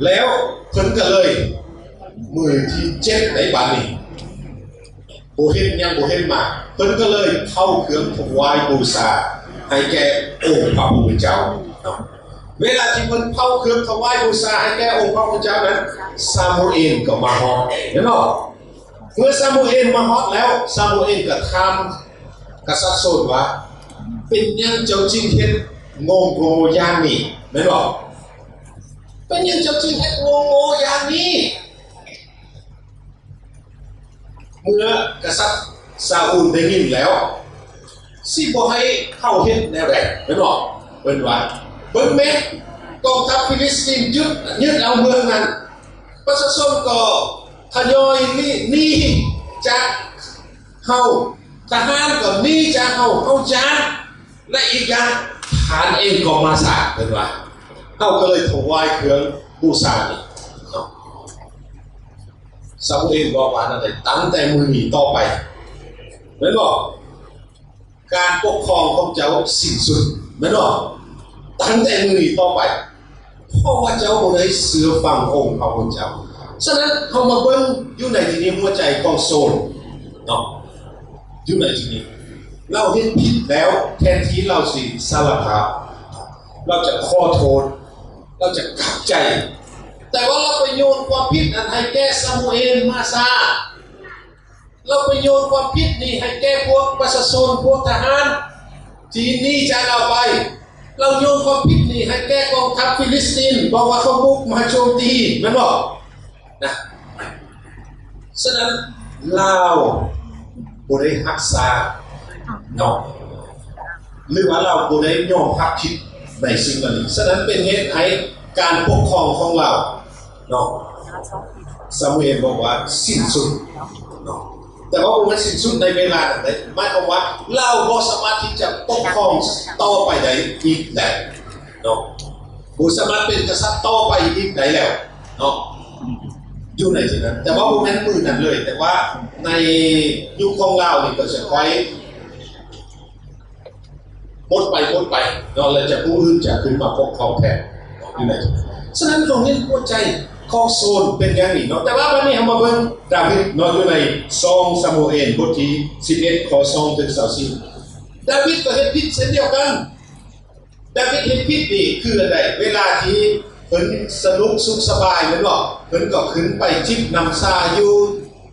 ແລ້ວເພິ່ນກໍເລີຍ ມື້ທີເຈັດໃນບາດນີ້ ບໍ່ເຫັນ ຍັງບໍ່ເຫັນມາ, ເພິ່ນກໍເລີຍເຜົາເຄື່ອງຖວາຍບູຊາໃຫ້ແກ່ອົງພະຜູ້ເປັນເຈົ້າເນາະ. ເວລາທີ່ເພິ່ນເຜົາເຄື່ອງຖວາຍບູຊາໃຫ້ແກ່ອົງພະຜູ້ເປັນເຈົ້ານັ້ນ, ຊາມູເອນກໍມາຮອດ ເຫັນບໍ່? ເມື່ອຊາມູເອນມາຮອດແລ້ວ, ຊາມູເອນກໍຖາມກະສັດໂຊນວ່າ, ເປັນຫຍັງເຈົ້າຈຶ່ງເຮັດໂງ່ໆຢ່າງນີ້? ແມ່ນບໍ່? ເປັນຫຍັງເຈົ້າຈຶ່ງເຮັດໂງ່ໆຢ່າງນີ້? ເມື່ອກະສັດຊາອູນໄດ້ຍິນແລ້ວ, ຊິບໍ່ໃຫ້ເຮົາເຮັດແນວໃດ? ແມ່ນບໍ່? ເພິ່ນວ່າ, ເບິ່ງແມ້, ກອງທັບຟີລິສຕິນຍຶດ, ຍຶດເອົາເມືອງນັ້ນ, ປະຊາຊົນກໍທະຍອຍໜີ, ໜີຈາກເຮົາ, ທະຫານກໍໜີຈາກເຮົາ, ເຮົາຢ້ານ. ແລະ ອີກຢ່າງ ທ່ານເອງກໍມາຊ້າ, ເພິ່ນວ່າ, ເຮົາກໍເລີຍຖວາຍເຄື່ອງບູຊານີ້ເນາະ. ຊາມູເອນບອກວ່າແນວໃດ? ຕັ້ງແຕ່ມື້ນີ້ຕໍ່ໄປ ແມ່ນບໍ່? ການປົກຄອງຂອງເຈົ້າສິ້ນສຸດ ແມ່ນບໍ່? ຕັ້ງແຕ່ມື້ນີ້ຕໍ່ໄປ ເພາະວ່າເຈົ້າບໍ່ໄດ້ເຊື່ອຟັງອົງພະຜູ້ເປັນເຈົ້າ. ສະນັ້ນ ເຮົາມາເບິ່ງຢູ່ໃນທີ່ນີ້ ຫົວໃຈຂອງໂຊນເນາະ. ຢູ່ໃນທີ່ນີ້ ລາວເຮັດຜິດແລ້ວ ແທນທີ່ລາວຊິສາລະພາບ ລາວຈະຂໍໂທດ ລາວຈະກັບໃຈ ແຕ່ວ່າລາວໄປໂຍນຄວາມຜິດນັ້ນໃຫ້ແກ່ຊາມູເອນ ມາຊາ. ລາວໄປໂຍນຄວາມຜິດນີ້ໃຫ້ແກ່ພວກປະຊາຊົນ ພວກທະຫານທີ່ໜີຈາກລາວໄປ. ລາວໂຍນຄວາມຜິດນີ້ໃຫ້ແກ່ກອງທັບຟີລິສຕີນ ເພາະວ່າເຂົາບຸກມາໂຈມຕີ ແມ່ນບໍ່? ນະ ສະນັ້ນ ລາວບໍ່ໄດ້ຮັກສາເນາະ ຫຼືວ່າລາວບໍ່ໄດ້ຍອມຮັບຜິດໃນສິ່ງເຫຼົ່ານີ້. ສະນັ້ນ ເປັນເຫດໃຫ້ການປົກຄອງຂອງລາວເນາະ ຊາມູເອນບອກວ່າສິ້ນສຸດເນາະ ແຕ່ວ່າບໍ່ແມ່ນສິ້ນສຸດໃນເວລານັ້ນເດ້ ໝາຍຄວາມວ່າລາວບໍ່ສາມາດທີ່ຈະປົກຄອງຕໍ່ໄປໄດ້ອີກແລ້ວເນາະ ບໍ່ສາມາດເປັນກະສັດຕໍ່ໄປອີກໄດ້ແລ້ວເນາະ ຢູ່ໃນທີ່ນັ້ນ. ແຕ່ວ່າບໍ່ແມ່ນມື້ນັ້ນເລີຍ ແຕ່ວ່າໃນຍຸກຂອງລາວນີ້ກໍຈະຄ່ອຍ ໝົດໄປ ໝົດໄປເນາະ ແລ້ວຈະຜູ້ອື່ນຈະຂຶ້ນມາປົກຄອງແທນເນາະ ຢູ່ໃນ ສະນັ້ນ ເຮົາເຫັນຫົວໃຈຂອງໂຊນເປັນຢ່າງນີ້ເນາະ. ແຕ່ວ່າບັດນີ້ເຮົາມາເບິ່ງດາວິດເນາະ ຢູ່ໃນສອງຊາມູເອນ ບົດທີສິບເອັດ ຂໍ້ສອງເຖິງຊາວສີ່ ດາວິດກໍເຮັດຜິດເຊັ່ນດຽວກັນ. ດາວິດເຮັດຜິດນີ້ຄືອັນໃດ? ເວລາທີ່ເພິ່ນສະໜຸກສຸກສະບາຍແມ່ນບໍ່? ເພິ່ນກໍຂຶ້ນໄປຈິບນ້ຳຊາຢູ່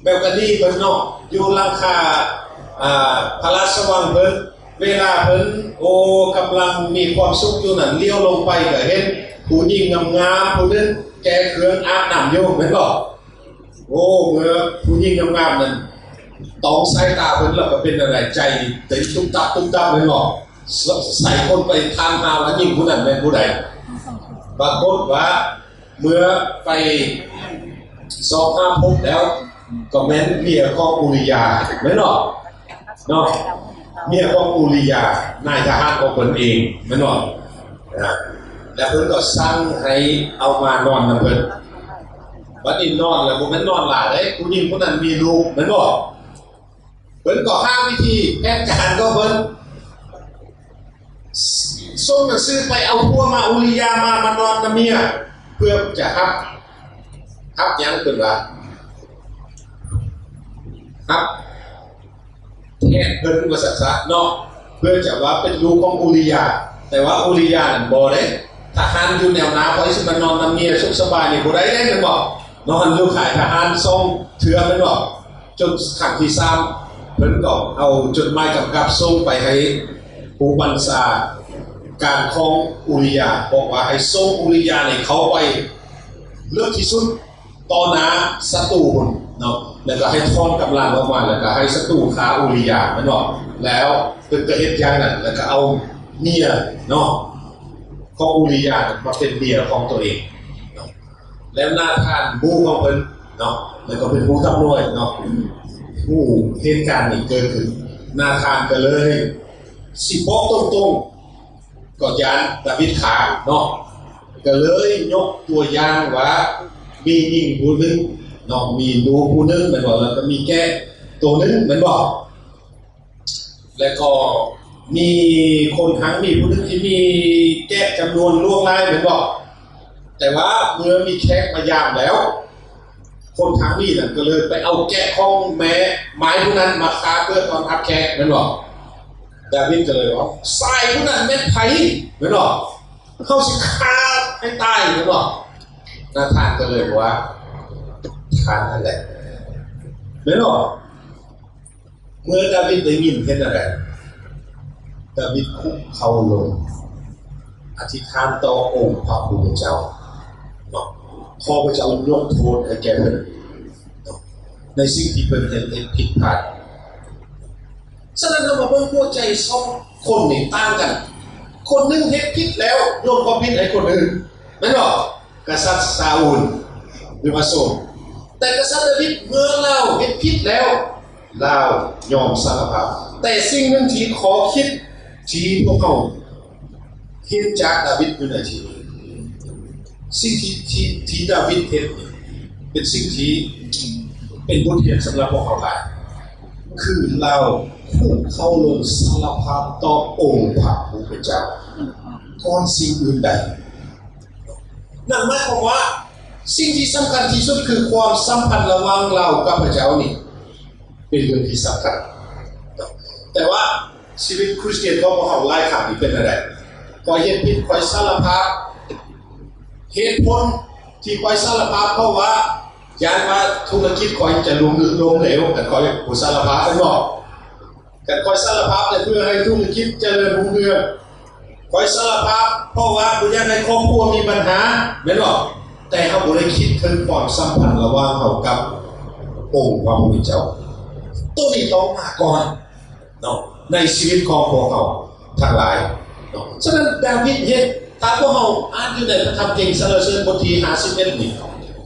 ແບລການີເພິ່ນເນາະ ຢູ່ຫຼັງຄາ ອ່າ ພະລາຊະວັງເພິ່ນ. ເວລາເພິ່ນ ໂອ້ ກຳລັງມີຄວາມສຸກຢູ່ນັ້ນ ລ້ຽວລົງໄປກໍເຫັນຜູ້ຍິງງາມໆຜູ້ໜຶ່ງແກ່ເຄື່ອງອາບນ້ຳຢູ່ແມ່ນບໍ່? ໂອ້ ເມື່ອຜູ້ຍິງງາມໆນັ້ນຕອງສາຍຕາເພິ່ນແລ້ວກໍເປັນແນວໃດ? ໃຈເຕັ້ນຕຸບຕັບຕຸບຕັບແມ່ນບໍ່? ໃສ່ຄົນໄປຖາມຫາວ່າຍິງຜູ້ນັ້ນແມ່ນຜູ້ໃດ? ປາກົດວ່າເມື່ອໄປຊອກຫາພົບແລ້ວ ກໍແມ່ນເມຍຂອງອູລິຢາ ແມ່ນບໍ່? ເນາະ ເມຍຂອງອູລິຢາ ນາຍທະຫານຂອງເພິ່ນເອງ ແມ່ນບໍ່? ນະ ແລ້ວເພິ່ນກໍສັ່ງໃຫ້ເອົາມານອນນຳເພິ່ນ. ບັດນີ້ນອນແລ້ວ ບໍ່ແມ່ນນອນຫຼ້າເດ້ ຜູ້ຍິງຜູ້ນັ້ນມີລູກ ແມ່ນບໍ່? ເພິ່ນກໍຫາວິທີແຜນການຂອງເພິ່ນ ສົ່ງໜັງສືໄປເອົາຜົວມາ ອູລິຢາມາ ມານອນນຳເມຍ ເພື່ອຈະຮັບ ຮັບຫຍັງ? ເພິ່ນວ່າຮັບແທນເພິ່ນວ່າຊັ້ນຊະເນາະ ເພື່ອຈະວ່າເປັນລູກຂອງອູລິຢາ. ແຕ່ວ່າອູລິຢານັ້ນບໍ່ເດ້ ທະຫານຢູ່ແນວໜ້າ ໃຜຊິມານອນນຳເມຍສຸກສະບາຍນີ້ບໍ່ໄດ້ເດ້ ແມ່ນບໍ່? ເນາະ ຫັ້ນລູກຂາຍທະຫານສອງເທື່ອແມ່ນບໍ່? ຈົນຄັ້ງທີສາມ ເພິ່ນກໍເອົາຈົດໝາຍກຳກັບສົ່ງໄປໃຫ້ຜູ້ບັນຊາການຂອງອູລິຢາ ບອກວ່າໃຫ້ສົ່ງອູລິຢານີ້ເຂົ້າໄປເລິກທີ່ສຸດຕໍ່ໜ້າສັດຕູພຸ້ນເນາະ ແລ້ວກໍໃຫ້ຖອນກຳລັງອອກມາ ແລ້ວກໍໃຫ້ສັດຕູຂ້າອູລິຢາ ແມ່ນບໍ່? ແລ້ວເພິ່ນກໍເຮັດຢ່າງນັ້ນ ແລ້ວກໍເອົາເມຍເນາະ ຂອງອູລິຢາມາເປັນເມຍຂອງຕົວເອງເນາະ. ແລ້ວນາທານໝູ່ຂອງເພິ່ນເນາະ ແລ້ວກໍເປັນຜູ້ຕຳຫຼວດເນາະ ຮູ້ເຫດການນີ້ເກີດຂຶ້ນ ນາທານກໍເລີຍຊິບອກຕົງໆ ກໍຢ້ານດາວິດຂ້າເນາະ ກໍເລີຍຍົກຕົວຢ່າງວ່າ ມີຍິງຜູ້ໜຶ່ງເນາະ ມີໜູຜູ້ໜຶ່ງແມ່ນບໍ່? ແລ້ວກໍມີແກະໂຕໜຶ່ງແມ່ນບໍ່? ແລະກໍມີຄົນຮັ່ງມີຜູ້ໜຶ່ງທີ່ມີແກະຈຳນວນຫຼວງຫຼາຍແມ່ນບໍ່? ແຕ່ວ່າເມື່ອມີແຂກມາຢາມແລ້ວ ຄົນຮັ່ງມີນັ້ນກໍເລີຍໄປເອົາແກະຂອງແມ່ໝາຍຜູ້ນັ້ນມາຂ້າເພື່ອຕ້ອນຮັບແຂກແມ່ນບໍ່? ດາວິດກໍເລີຍວ່າ ຊາຍຜູ້ນັ້ນແມ່ນໃຜແມ່ນບໍ່? ເຮົາຊິຂ້າໃຫ້ຕາຍແມ່ນບໍ່? ນາທານກໍເລີຍວ່າ ທ່ານນັ້ນແຫຼະແມ່ນບໍ່? ເມື່ອດາວິດໄດ້ຍິນເຫັນອັນໃດ? ດາວິດຄຸກເຂົ່າລົງ ອະທິຖານຕໍ່ອົງພະຜູ້ເປັນເຈົ້າເນາະ ຂໍພະເຈົ້າຍົກໂທດໃຫ້ແກ່ເພິ່ນເນາະ ໃນສິ່ງທີ່ເພິ່ນເຮັດ ເຮັດຜິດພາດ. ສະນັ້ນ ເຮົາມາເບິ່ງຫົວໃຈສອງຄົນນີ້ຕ່າງກັນ. ຄົນໜຶ່ງເຮັດຜິດແລ້ວໂຍນຄວາມຜິດໃຫ້ຄົນອື່ນ ແມ່ນບໍ່? ກະສັດຊາອູນ ຫຼືວ່າໂຊນ. ແຕ່ກະສັດດາວິດ ເມື່ອລາວເຮັດຜິດແລ້ວ ລາວຍອມສາລະພາບ. ແຕ່ສິ່ງໜຶ່ງທີ່ຂໍຄິດ ທີ່ພວກເຮົາເຫັນຈາກດາວິດຢູ່ໃນທີ່ນີ້ ສິ່ງທີ່ ທີ່ ທີ່ດາວິດເຮັດນີ້ ເປັນສິ່ງທີ່ເປັນບົດຮຽນສຳລັບພວກເຮົາຫຼາຍ ຄືລາວຄຸກເຂົ່າລົງສາລະພາບຕໍ່ອົງພະຜູ້ເປັນເຈົ້າ ກ່ອນສິ່ງອື່ນໃດ. ນັ້ນໝາຍຄວາມວ່າ ສິ່ງທີ່ສຳຄັນທີ່ສຸດຄືຄວາມສຳພັນລະຫວ່າງລາວກັບພະເຈົ້ານີ້ ເປັນເລື່ອງທີ່ສຳຄັນ. ແຕ່ວ່າຊີວິດຄຣິສຕຽນຂອງພວກເຮົາຫຼາຍຄັ້ງນີ້ເປັນແນວໃດ? ຂ້ອຍເຮັດຜິດ ຂ້ອຍສາລະພາບ. ເຫດຜົນທີ່ຂ້ອຍສາລະພາບ ເພາະວ່າຢ້ານວ່າທຸລະກິດຂ້ອຍຈະລົ້ມ ລົ້ມເຫຼວ ຄັນຂ້ອຍບໍ່ສາລະພາບ ແມ່ນບໍ່? ຄັນຂ້ອຍສາລະພາບ ແຕ່ເພື່ອໃຫ້ທຸລະກິດຈະເລີນຮຸ່ງເຮືອງ. ຂ້ອຍສາລະພາບ ເພາະວ່າບໍ່ຢາກໃຫ້ຄອບຄົວມີບັນຫາ ແມ່ນບໍ່? ແຕ່ເຮົາບໍ່ໄດ້ຄິດເຖິງຄວາມສຳພັນລະຫວ່າງເຮົາກັບອົງພະຜູ້ເປັນເຈົ້າ. ໂຕນີ້ຕ້ອງມາກ່ອນເນາະ ໃນຊີວິດຂອງພວກເຮົາທັງຫຼາຍເນາະ. ສະນັ້ນ ດາວິດເຮັດ ຖ້າພວກເຮົາອ່ານຢູ່ໃນພະທຳເພງສັນລະເສີນບົດທີຫ້າສິບເອັດນີ້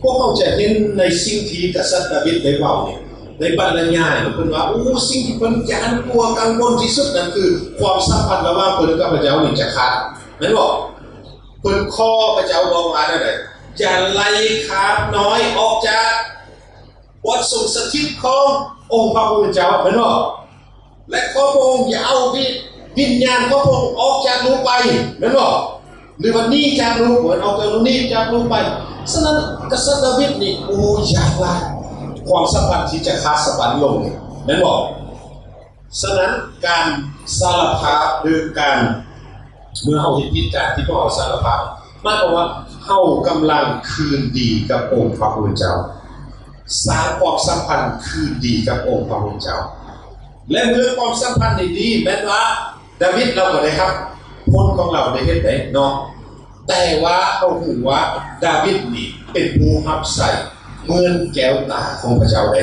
ພວກເຮົາຈະເຫັນໃນສິ່ງທີ່ກະສັດດາວິດໄດ້ເວົ້ານີ້ ໄດ້ບັນລະຍາຍເພິ່ນວ່າ ໂອ້ ສິ່ງທີ່ເພິ່ນຢ້ານກົວກັງວົນທີ່ສຸດນັ້ນຄືຄວາມສຳພັນລະຫວ່າງເພິ່ນກັບພະເຈົ້ານີ້ຈະຂາດ ແມ່ນບໍ່? ເພິ່ນຂໍພະເຈົ້າບອກວ່າແນວໃດ? ຢ່າໄລ່ຄາບນ້ອຍອອກຈາກບ່ອນຊົງສະຖິດຂອງອົງພະຜູ້ເປັນເຈົ້າ ແມ່ນບໍ່? ແລະ ຂໍພະອົງຢ່າເອົາວິ ວິນຍານຂອງພະອົງອອກຈາກລູກໄປ ແມ່ນບໍ່? ຫຼືວ່າໜີຈາກລູກ ເພິ່ນເອົາແຕ່ໜີຈາກລູກໄປ. ສະນັ້ນ ກະສັດດາວິດນີ້ ໂອ້ ຢາກຫຼາຍ ຄວາມສຳພັນທີ່ຈະຂາດສະບັນລົງນີ້ ແມ່ນບໍ່? ສະນັ້ນ ການສາລະພາບ ຫຼື ການ ເມື່ອເຮົາເຮັດຜິດ ການທີ່ພວກເຮົາສາລະພາບ ໝາຍຄວາມວ່າເຮົາກຳລັງຄືນດີກັບອົງພະຜູ້ເປັນເຈົ້າ, ສ້າງຄວາມສຳພັນຄືນດີກັບອົງພະຜູ້ເປັນເຈົ້າ. ແລະ ເມື່ອຄວາມສຳພັນນີ້ດີ ແມ່ນວ່າດາວິດລາວກໍໄດ້ຮັບຜົນຂອງລາວໄດ້ເຮັດໄດ້ເນາະ. ແຕ່ວ່າເຮົາຮູ້ວ່າດາວິດນີ້ເປັນຜູ້ຮັບໃຊ້ເໝືອນແກ້ວຕາຂອງພະເຈົ້າເດ້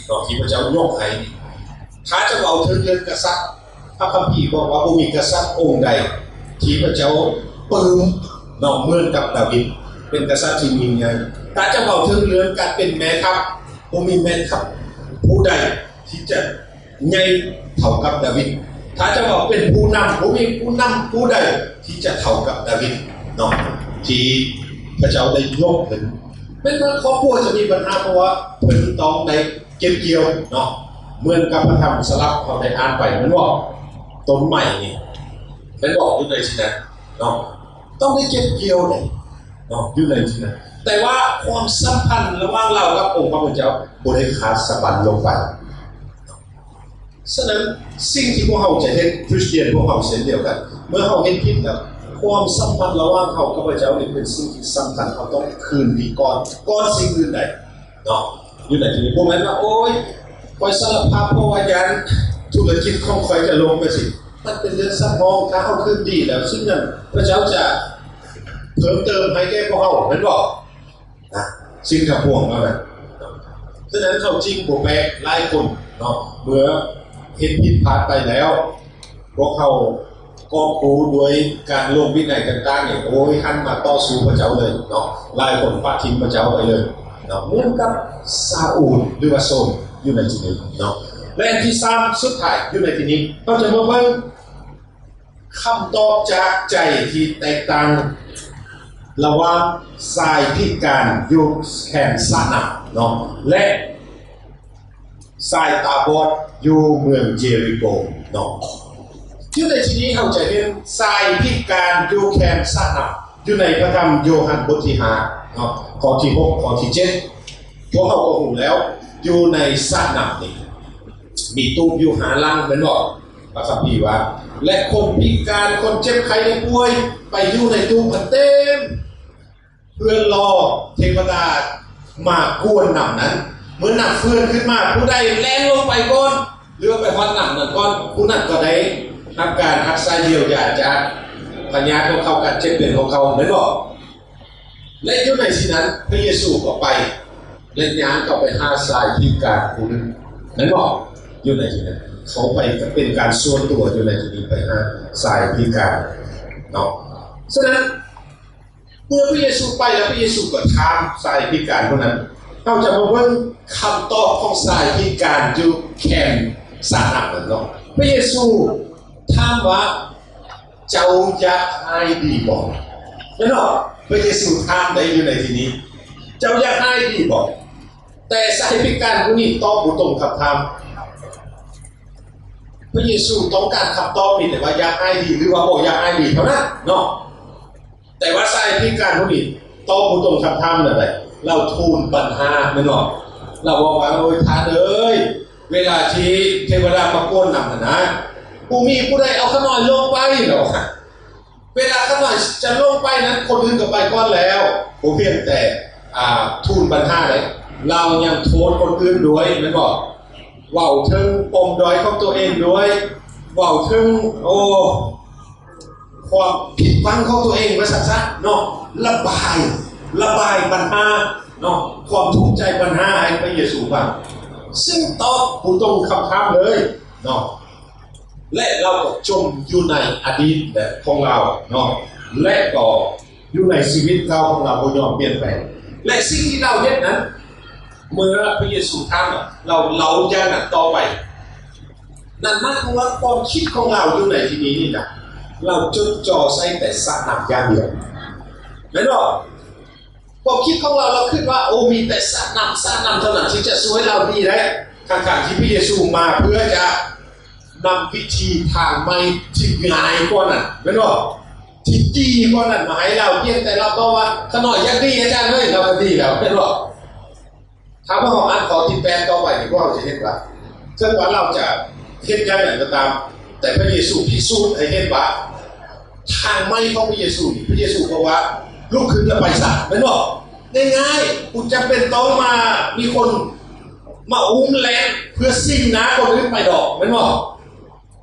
ເນາະ ທີ່ພະເຈົ້າຍົກໃຫ້. ຖ້າຈະເວົ້າເຖິງເລື່ອງກະສັດ ພະຄຳພີບອກວ່າບໍ່ມີກະສັດອົງໃດທີ່ພະເຈົ້າປຶ້ມເນາະ ເໝືອນກັບດາວິດ ເປັນກະສັດທີ່ຍິ່ງໃຫຍ່. ຖ້າຈະເວົ້າເຖິງເລື່ອງການເປັນແມ່ທັບ ບໍ່ມີແມ່ທັບຜູ້ໃດທີ່ຈະໃຫຍ່ເທົ່າກັບດາວິດ. ຖ້າຈະເວົ້າເປັນຜູ້ນຳ ບໍ່ມີຜູ້ນຳຜູ້ໃດທີ່ຈະເທົ່າກັບດາວິດເນາະ ທີ່ພະເຈົ້າໄດ້ຍົກຂຶ້ນ. ແມ່ນວ່າຄອບຄົວຈະມີບັນຫາ ເພາະວ່າເພິ່ນຕ້ອງໄດ້ ເກັບກ່ຽວເນາະ ເໝືອນກັບພະທຳສະຫຼັບເຮົາໄດ້ອ່ານໄປແມ່ນບໍ່? ຕົ້ນໄມ້ນີ້ແມ່ນບໍ່? ຢູ່ໃນທີ່ນັ້ນເນາະ ຕ້ອງໄດ້ເກັບກ່ຽວເດ້ເນາະ ຢູ່ໃນທີ່ນັ້ນ. ແຕ່ວ່າຄວາມສຳພັນລະຫວ່າງລາວກັບອົງພະຜູ້ເປັນເຈົ້າບໍ່ໄດ້ຂາດສະບັນລົງໄປ. ສະນັ້ນ ສິ່ງທີ່ພວກເຮົາຈະເຮັດ ຄຣິສຕຽນພວກເຮົາເຊັ່ນດຽວກັນ ເມື່ອເຮົາເຮັດຜິດແລ້ວ ຄວາມສຳພັນລະຫວ່າງເຮົາກັບພະເຈົ້ານີ້ເປັນສິ່ງທີ່ສຳຄັນ ເຮົາຕ້ອງຄືນດີກ່ອນ ກ່ອນສິ່ງອື່ນໃດເນາະ. ຢູ່ໃນທີ່ນີ້ ບໍ່ແມ່ນວ່າ ໂອ້ຍ ຂ້ອຍສາລະພາບ ເພາະວ່າຢ້ານທຸລະກິດຂອງຂ້ອຍຈະລົ້ມ ຈັ່ງຊີ້. ມັນເປັນເລື່ອງສຳຮອງ. ຖ້າເຮົາຄືນດີແລ້ວ ສິ່ງນັ້ນພະເຈົ້າຈະເພີ່ມເຕີມໃຫ້ແກ່ພວກເຮົາ ແມ່ນບໍ່? ນະ ສິ່ງທັງປວງເຫຼົ່ານັ້ນ. ສະນັ້ນ ເຮົາຈຶ່ງບໍ່ແປກຫຼາຍຄົນເນາະ ເມື່ອເຮັດຜິດພາດໄປແລ້ວ ພວກເຮົາກອບໂກດ້ວຍການລົງວິໄນຕ່າງໆນີ້ ໂອ້ຍ ຫັນມາຕໍ່ສູ້ພະເຈົ້າເລີຍເນາະ. ຫຼາຍຄົນປະຖິ້ມພະເຈົ້າໄປເລີຍເນາະ ເໝືອນກັບຊາອູນ ຫຼືວ່າໂຊນ ຢູ່ໃນທີ່ນີ້ເນາະ. ແລະ ອັນທີສາມ ສຸດທ້າຍ ຢູ່ໃນທີ່ນີ້ ເຮົາຈະມາເບິ່ງຄຳຕອບຈາກໃຈທີ່ແຕກຕ່າງລະຫວ່າງຊາຍພິການຢູ່ແຄມສະນ້ຳເນາະ ແລະ ຊາຍຕາບອດຢູ່ເມືອງເຢຣິໂກເນາະ. ຢູ່ໃນທີ່ນີ້ເຮົາຈະເຫັນຊາຍພິການຢູ່ແຄມສະນ້ຳ ຢູ່ໃນພະທຳໂຢຮັນບົດທີຫ້າເນາະ ຂໍ້ທີຫົກ ຂໍ້ທີເຈັດ. ພວກເຮົາກໍຮູ້ແລ້ວ ຢູ່ໃນສະນ້ຳນີ້ມີຕູບຢູ່ຫ້າຫຼັງ ແມ່ນບໍ່? ພະຄຳພີວ່າ ແລະ ຄົນພິການ ຄົນເຈັບໄຂ້ໄດ້ປ່ວຍໄປຢູ່ໃນຕູບຫັ້ນເຕັມ ເພື່ອລໍເທວະດາມາກວນນ້ຳນັ້ນ. ເມື່ອນ້ຳເຟື່ອນຂຶ້ນມາ ຜູ້ໃດແລ່ນລົງໄປກ່ອນ ຫຼືວ່າໄປຮອດນ້ຳນັ້ນກ່ອນ ຜູ້ນັ້ນກໍໄດ້ຮັບການຮັກສາຢຽວຢາຈາກພະຍາດຂອງເຂົາ ການເຈັບເປັນຂອງເຂົາ ແມ່ນບໍ່? ແລະ ຢູ່ໃນທີ່ນັ້ນ ພະເຢຊູກໍໄປ ແລະ ຍ່າງເຂົ້າໄປຫາຊາຍພິການຜູ້ໜຶ່ງ ແມ່ນບໍ່? ຢູ່ໃນທີ່ນັ້ນ ເຂົາໄປເປັນການສ່ວນຕົວ ຢູ່ໃນທີ່ນີ້ ໄປຫາຊາຍພິການເນາະ. ສະນັ້ນ ເມື່ອພະເຢຊູໄປແລ້ວ ພະເຢຊູກໍຖາມຊາຍພິການຜູ້ນັ້ນ. ເຮົາຈະມາເບິ່ງຄຳຕອບຂອງຊາຍພິການຢູ່ແຄມສະນ້ຳນັ້ນເນາະ. ພະເຢຊູຖາມວ່າ ເຈົ້າຢາກຫາຍດີບໍ່? ແມ່ນບໍ່? ພະເຢຊູຖາມໄດ້ຢູ່ໃນທີ່ນີ້ ເຈົ້າຢາກຫາຍດີບໍ່? ແຕ່ຊາຍພິການຜູ້ນີ້ຕອບບໍ່ຕົງຄຳຖາມ. ພະເຢຊູຕ້ອງການຄຳຕອບມີແຕ່ວ່າຢາກຫາຍດີ ຫຼືວ່າບໍ່ຢາກຫາຍດີເທົ່ານັ້ນເນາະ. ແຕ່ວ່າຊາຍພິການຜູ້ນີ້ຕອບບໍ່ຕົງຄຳຖາມແນວໃດ? ລາວທູນບັນຫາແມ່ນບໍ່? ລາວບອກວ່າ ໂອ້ຍ ທ່ານເອີຍ ເວລາທີ່ເທວະດາມາກວນນຳຫັ້ນນະ ບໍ່ມີຜູ້ໃດເອົາຂ້ານ້ອຍລົງໄປດອກ. ເວລາຂ້ານ້ອຍຈະລົງໄປນັ້ນ ຄົນອື່ນກໍໄປກ່ອນແລ້ວ. ບໍ່ພຽງແຕ່ ອ່າ ທູນບັນຫາໃດ ລາວຍັງໂທດຄົນອື່ນດ້ວຍ ແມ່ນບໍ່? ເວົ້າເຖິງປົມດ້ອຍຂອງຕົວເອງດ້ວຍ ເວົ້າເຖິງ ໂອ້ ຄວາມຜິດຫວັງຂອງຕົວເອງ ວ່າຊັ້ນຊະເນາະ, ລະບາຍ ລະບາຍບັນຫາເນາະ, ຄວາມທຸກໃຈບັນຫາໃຫ້ພະເຢຊູຟັງ, ຊຶ່ງຕອບບໍ່ຕົງຄຳຖາມເລີຍເນາະ. ແລະ ລາວກໍຈົມຢູ່ໃນອະດີດຂອງລາວເນາະ, ແລະ ກໍຢູ່ໃນຊີວິດເກົ່າຂອງລາວບໍ່ຍອມປ່ຽນແປງ. ແລະ ສິ່ງທີ່ລາວເຮັດນັ້ນ ເມື່ອພະເຢຊູຖາມ ລາວເລົ່າຢ່າງນັ້ນຕໍ່ໄປ. ນັ້ນໝາຍຄວາມວ່າຄວາມຄິດຂອງລາວຢູ່ໃນທີ່ນີ້ນີ້ນະ ລາວຈົດຈ່ອໃສ່ແຕ່ສະນ້ຳຢ່າງດຽວ ແມ່ນບໍ່? ຄວາມຄິດຂອງລາວ ລາວຄິດວ່າ ໂອ້ ມີແຕ່ສະນ້ຳ ສະນ້ຳເທົ່ານັ້ນທີ່ຈະຊ່ວຍລາວນີ້ໄດ້ ທັງໆທີ່ພະເຢຊູມາເພື່ອຈະນຳວິທີທາງໃໝ່ທີ່ງ່າຍກວ່ານັ້ນ ແມ່ນບໍ່? ທີ່ດີກວ່ານັ້ນມາໃຫ້ລາວ. ພຽງແຕ່ລາວຕອບວ່າ ຂ້ານ້ອຍຢາກດີ ອາຈານເອີຍ, ລາວກໍດີແລ້ວ ແມ່ນບໍ່? ຖ້າວ່າເຮົາອ່ານຂໍ້ທີແປດຕໍ່ໄປນີ້ ພວກເຮົາຈະເຫັນວ່າ ເຖິງວ່າລາວຈະເຮັດຢ່າງໃດກໍຕາມ, ແຕ່ພະເຢຊູພິສູດໃຫ້ເຫັນວ່າ ທາງໃໝ່ຂອງພະເຢຊູນີ້ ພະເຢຊູບອກວ່າ ລຸກຂຶ້ນແລ້ວໄປຊະ ແມ່ນບໍ່? ງ່າຍໆ, ບໍ່ຈຳເປັນຕ້ອງມາ ມີຄົນມາອຸ້ມແລ່ນເພື່ອຊິງໜ້າຄົນອື່ນໄປດອກ ແມ່ນບໍ່?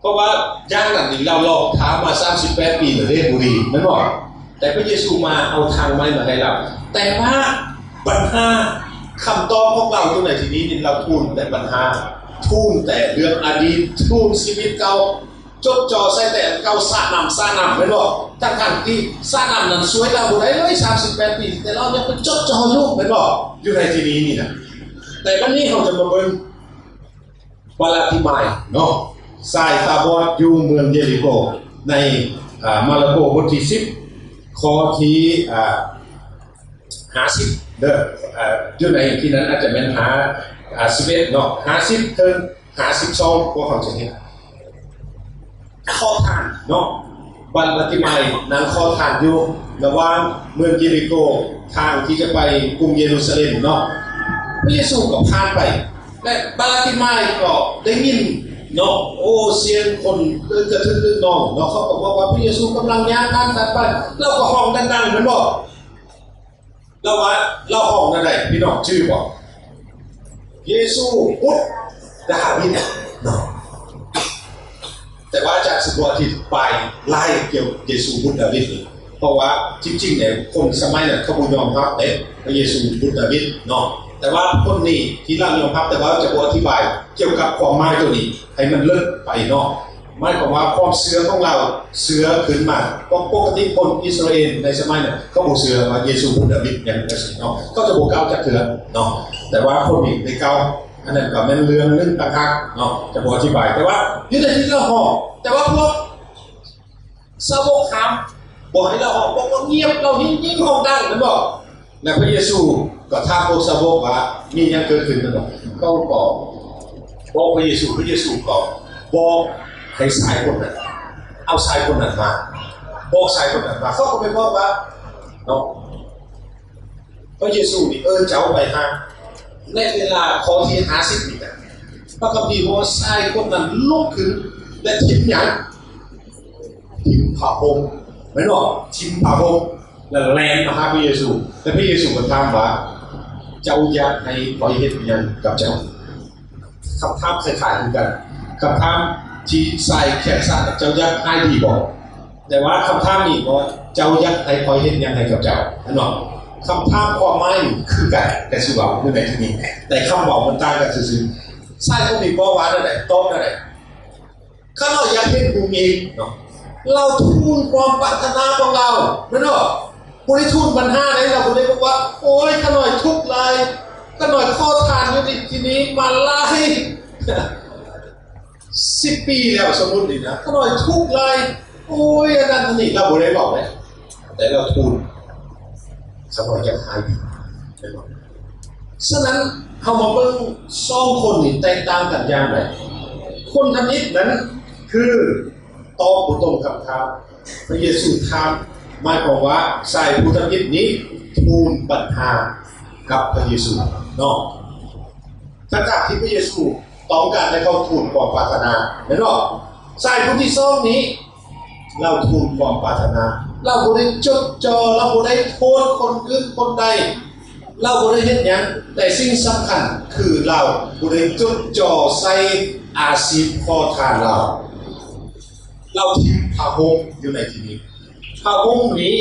ເພາະວ່າຢ່າງນັ້ນນີ້ ລາວລອງຖ້າມາສາມສິບແປດປີແລ້ວເດ້ ບໍ່ດີ ແມ່ນບໍ່? ແຕ່ພະເຢຊູມາເອົາທາງໃໝ່ມາໃຫ້ລາວ. ແຕ່ວ່າບັນຫາ ຄຳຕອບຂອງລາວຢູ່ໃນທີ່ນີ້ນີ້ ລາວທູນແຕ່ບັນຫາ, ທູນແຕ່ເລື່ອງອະດີດ, ທູນຊີວິດເກົ່າ, ຈົດຈ່ອໃສ່ແຕ່ອັນເກົ່າ, ສະນ້ຳ ສະນ້ຳ ແມ່ນບໍ່? ທັງໆທີ່ສະນ້ຳນັ້ນຊ່ວຍລາວບໍ່ໄດ້ເລີຍ ສາມສິບແປດປີ, ແຕ່ລາວຍັງໄປຈົດຈ່ອຢູ່ ແມ່ນບໍ່? ຢູ່ໃນທີ່ນີ້ນີ້ນະ. ແຕ່ບັດນີ້ເຮົາຈະມາເບິ່ງ ບາລາຕິມາຍເນາະ ຊາຍຕາບອດຢູ່ເມືອງເຢລິໂກ ໃນ ອາ ມາລະໂກບົດທີສິບ ຂໍ້ທີ ອາ ຫ້າສິບເດີ, ອາ ຢູ່ໃນທີ່ນັ້ນອາດຈະແມ່ນຫ້າ ອາ ສິບເອັດເນາະ, ຫ້າສິບເຖິງຫ້າສິບສອງ ພວກເຮົາຈະເຫັນ. ຂໍທານເນາະ, ບາລາຕິມາຍນັ່ງຂໍທານຢູ່ລະຫວ່າງເມືອງເຢລິໂກ ທາງທີ່ຈະໄປກຸງເຢຣູຊາເລັມເນາະ. ພະເຢຊູກໍຜ່ານໄປ ແລະ ບາລາຕິມາຍກໍໄດ້ຍິນເນາະ, ໂອ້ ສຽງຄົນເອີ້ນກະທຶກລຶກໜອງເນາະ, ເຂົາກໍບອກວ່າພະເຢຊູກຳລັງຍ່າງຜ່ານໄປ, ລາວກໍຮ້ອງດັງໆ ແມ່ນບໍ່? ລາວວ່າ ລາວຮ້ອງແນວໃດ ພີ່ນ້ອງຈື່ບໍ່? ເຢຊູບຸດດາວິດເນາະ. ແຕ່ວ່າອາຈານຊິບໍ່ອະທິບາຍຫຼາຍກ່ຽວກັບເຢຊູບຸດດາວິດນີ້ ເພາະວ່າຈິງໆແລ້ວຄົນສະໄໝນັ້ນເຂົາບໍ່ຍອມຮັບເດ້ ພະເຢຊູບຸດດາວິດເນາະ. ແຕ່ວ່າຄົນນີ້ທີ່ລາວຍອມຮັບ ແຕ່ວ່າຈະບໍ່ອະທິບາຍກ່ຽວກັບຄວາມໝາຍໂຕນີ້ໃຫ້ມັນເລິກໄປເນາະ. ໝາຍຄວາມວ່າຄວາມເຊື່ອຂອງລາວເຊື່ອຂຶ້ນມາ, ເພາະປົກກະຕິຄົນອິດສະຣາເອນໃນສະໄໝນັ້ນ ເຂົາບໍ່ເຊື່ອວ່າເຢຊູບຸດດາວິດຫຍັງຈັ່ງຊີ້ເນາະ, ເຂົາຈະບໍ່ກ່າວຈັກເທື່ອເນາະ. ແຕ່ວ່າຄົນນີ້ໄດ້ກ່າວ, ອັນນັ້ນກໍແມ່ນເລື່ອງໜຶ່ງຕ່າງຫາກເນາະ, ຈະບໍ່ອະທິບາຍ. ແຕ່ວ່າຢູ່ໃນທີ່ລາວຮ້ອງ, ແຕ່ວ່າພວກສາວົກຫ້າມບໍ່ໃຫ້ລາວຮ້ອງ, ບອກວ່າງຽບ, ລາວຍິ່ງຮ້ອງດັງ ແມ່ນບໍ່? ແລະ ພະເຢຊູກໍຖາມພວກສາວົກວ່າ ມີຫຍັງເກີດຂຶ້ນແມ່ນບໍ່? ເຂົາກໍບອກພະເຢຊູ, ພະເຢຊູກໍບອກໃຫ້ຊາຍຄົນນັ້ນ ເອົາຊາຍຄົນນັ້ນມາ, ບອກຊາຍຄົນນັ້ນມາ. ເຂົາກໍໄປບອກວ່າເນາະ ພະເຢຊູນີ້ເອີ້ນເຈົ້າໄປຫາ. ໃນເວລາຂໍ້ທີຫ້າສິບນີ້ນະ ພະຄຳພີບອກວ່າຊາຍຄົນນັ້ນລຸກຂຶ້ນ ແລະ ຖິ້ມຫຍັງ? ຖິ້ມຜ້າຫົ່ມ ແມ່ນບໍ່? ຖິ້ມຜ້າຫົ່ມ ແລ້ວແລ່ນມາຫາພະເຢຊູ ແລະ ພະເຢຊູກໍຖາມວ່າ ເຈົ້າຢາກໃຫ້ຂ້ອຍເຮັດຫຍັງກັບເຈົ້າ? ຄຳຖາມຄ້າຍໆຄືກັນ, ຄຳຖາມທີ່ຊາຍແຂນສານ ເຈົ້າຢາກຫາຍດີບໍ່? ແຕ່ວ່າຄຳຖາມນີ້ບໍ່ວ່າ ເຈົ້າຢາກໃຫ້ຂ້ອຍເຮັດຫຍັງໃຫ້ກັບເຈົ້າ? ແມ່ນບໍ່? ຄຳຖາມຄວາມໝາຍນີ້ຄືກັນ ແຕ່ຊິເວົ້າຢູ່ໃນທີ່ນີ້ ແຕ່ຄຳເວົ້າມັນຕ່າງກັນຊື່ໆ. ຊາຍຄົນນີ້ບອກວ່າແນວໃດ? ຕອບແນວໃດ? ຂ້ານ້ອຍຢາກເຫັນຜູ້ຍິງເນາະ. ລາວທູນຄວາມປາດຖະໜາຂອງລາວ ແມ່ນບໍ່? ບໍ່ໄດ້ທູນບັນຫາໃດ, ລາວບໍ່ໄດ້ບອກວ່າ ໂອ້ຍ ຂ້ານ້ອຍທຸກຫຼາຍ, ຂ້ານ້ອຍຂໍທານຢູ່ທີ່ນີ້ມາຫຼາຍສິບປີແລ້ວ, ສົມມຸດນີ້ນະ, ຂ້ານ້ອຍທຸກຫຼາຍ, ໂອ້ຍ ອັນນັ້ນອັນນີ້, ລາວບໍ່ໄດ້ເວົ້າເດ້. ແຕ່ລາວທູນ ສະເພາະຢາກຫາຍດີ ເຫັນບໍ່? ສະນັ້ນ ເຮົາມາເບິ່ງສອງຄົນນີ້ແຕກຕ່າງກັນຢ່າງໃດ? ຄົນທຳອິດນັ້ນຄືຕອບບໍ່ຕົງຄຳຖາມ ພະເຢຊູຖາມ, ໝາຍຄວາມວ່າຊາຍຜູ້ທຳອິດນີ້ທູນບັນຫາກັບພະເຢຊູເນາະ. ທັງໆທີ່ພະເຢຊູ ຕ້ອງການໃຫ້ເຂົາທູນຄວາມປາດຖະໜາ ແມ່ນບໍ່? ຊາຍຜູ້ທີສອງນີ້ ລາວທູນຄວາມປາດຖະໜາ ລາວບໍ່ໄດ້ຈົດຈໍ່ ລາວບໍ່ໄດ້ໂທດຄົນອື່ນຄົນໃດ ລາວບໍ່ໄດ້ເຮັດຫຍັງ ແຕ່ສິ່ງສຳຄັນຄືລາວບໍ່ໄດ້ຈົດຈໍ່ໃສ່ອາຊີບຂໍທານລາວ. ລາວຖິ້ມຜ້າຫົ່ມຢູ່ໃນທີ່ນີ້ ຜ້າຫົ່ມນີ້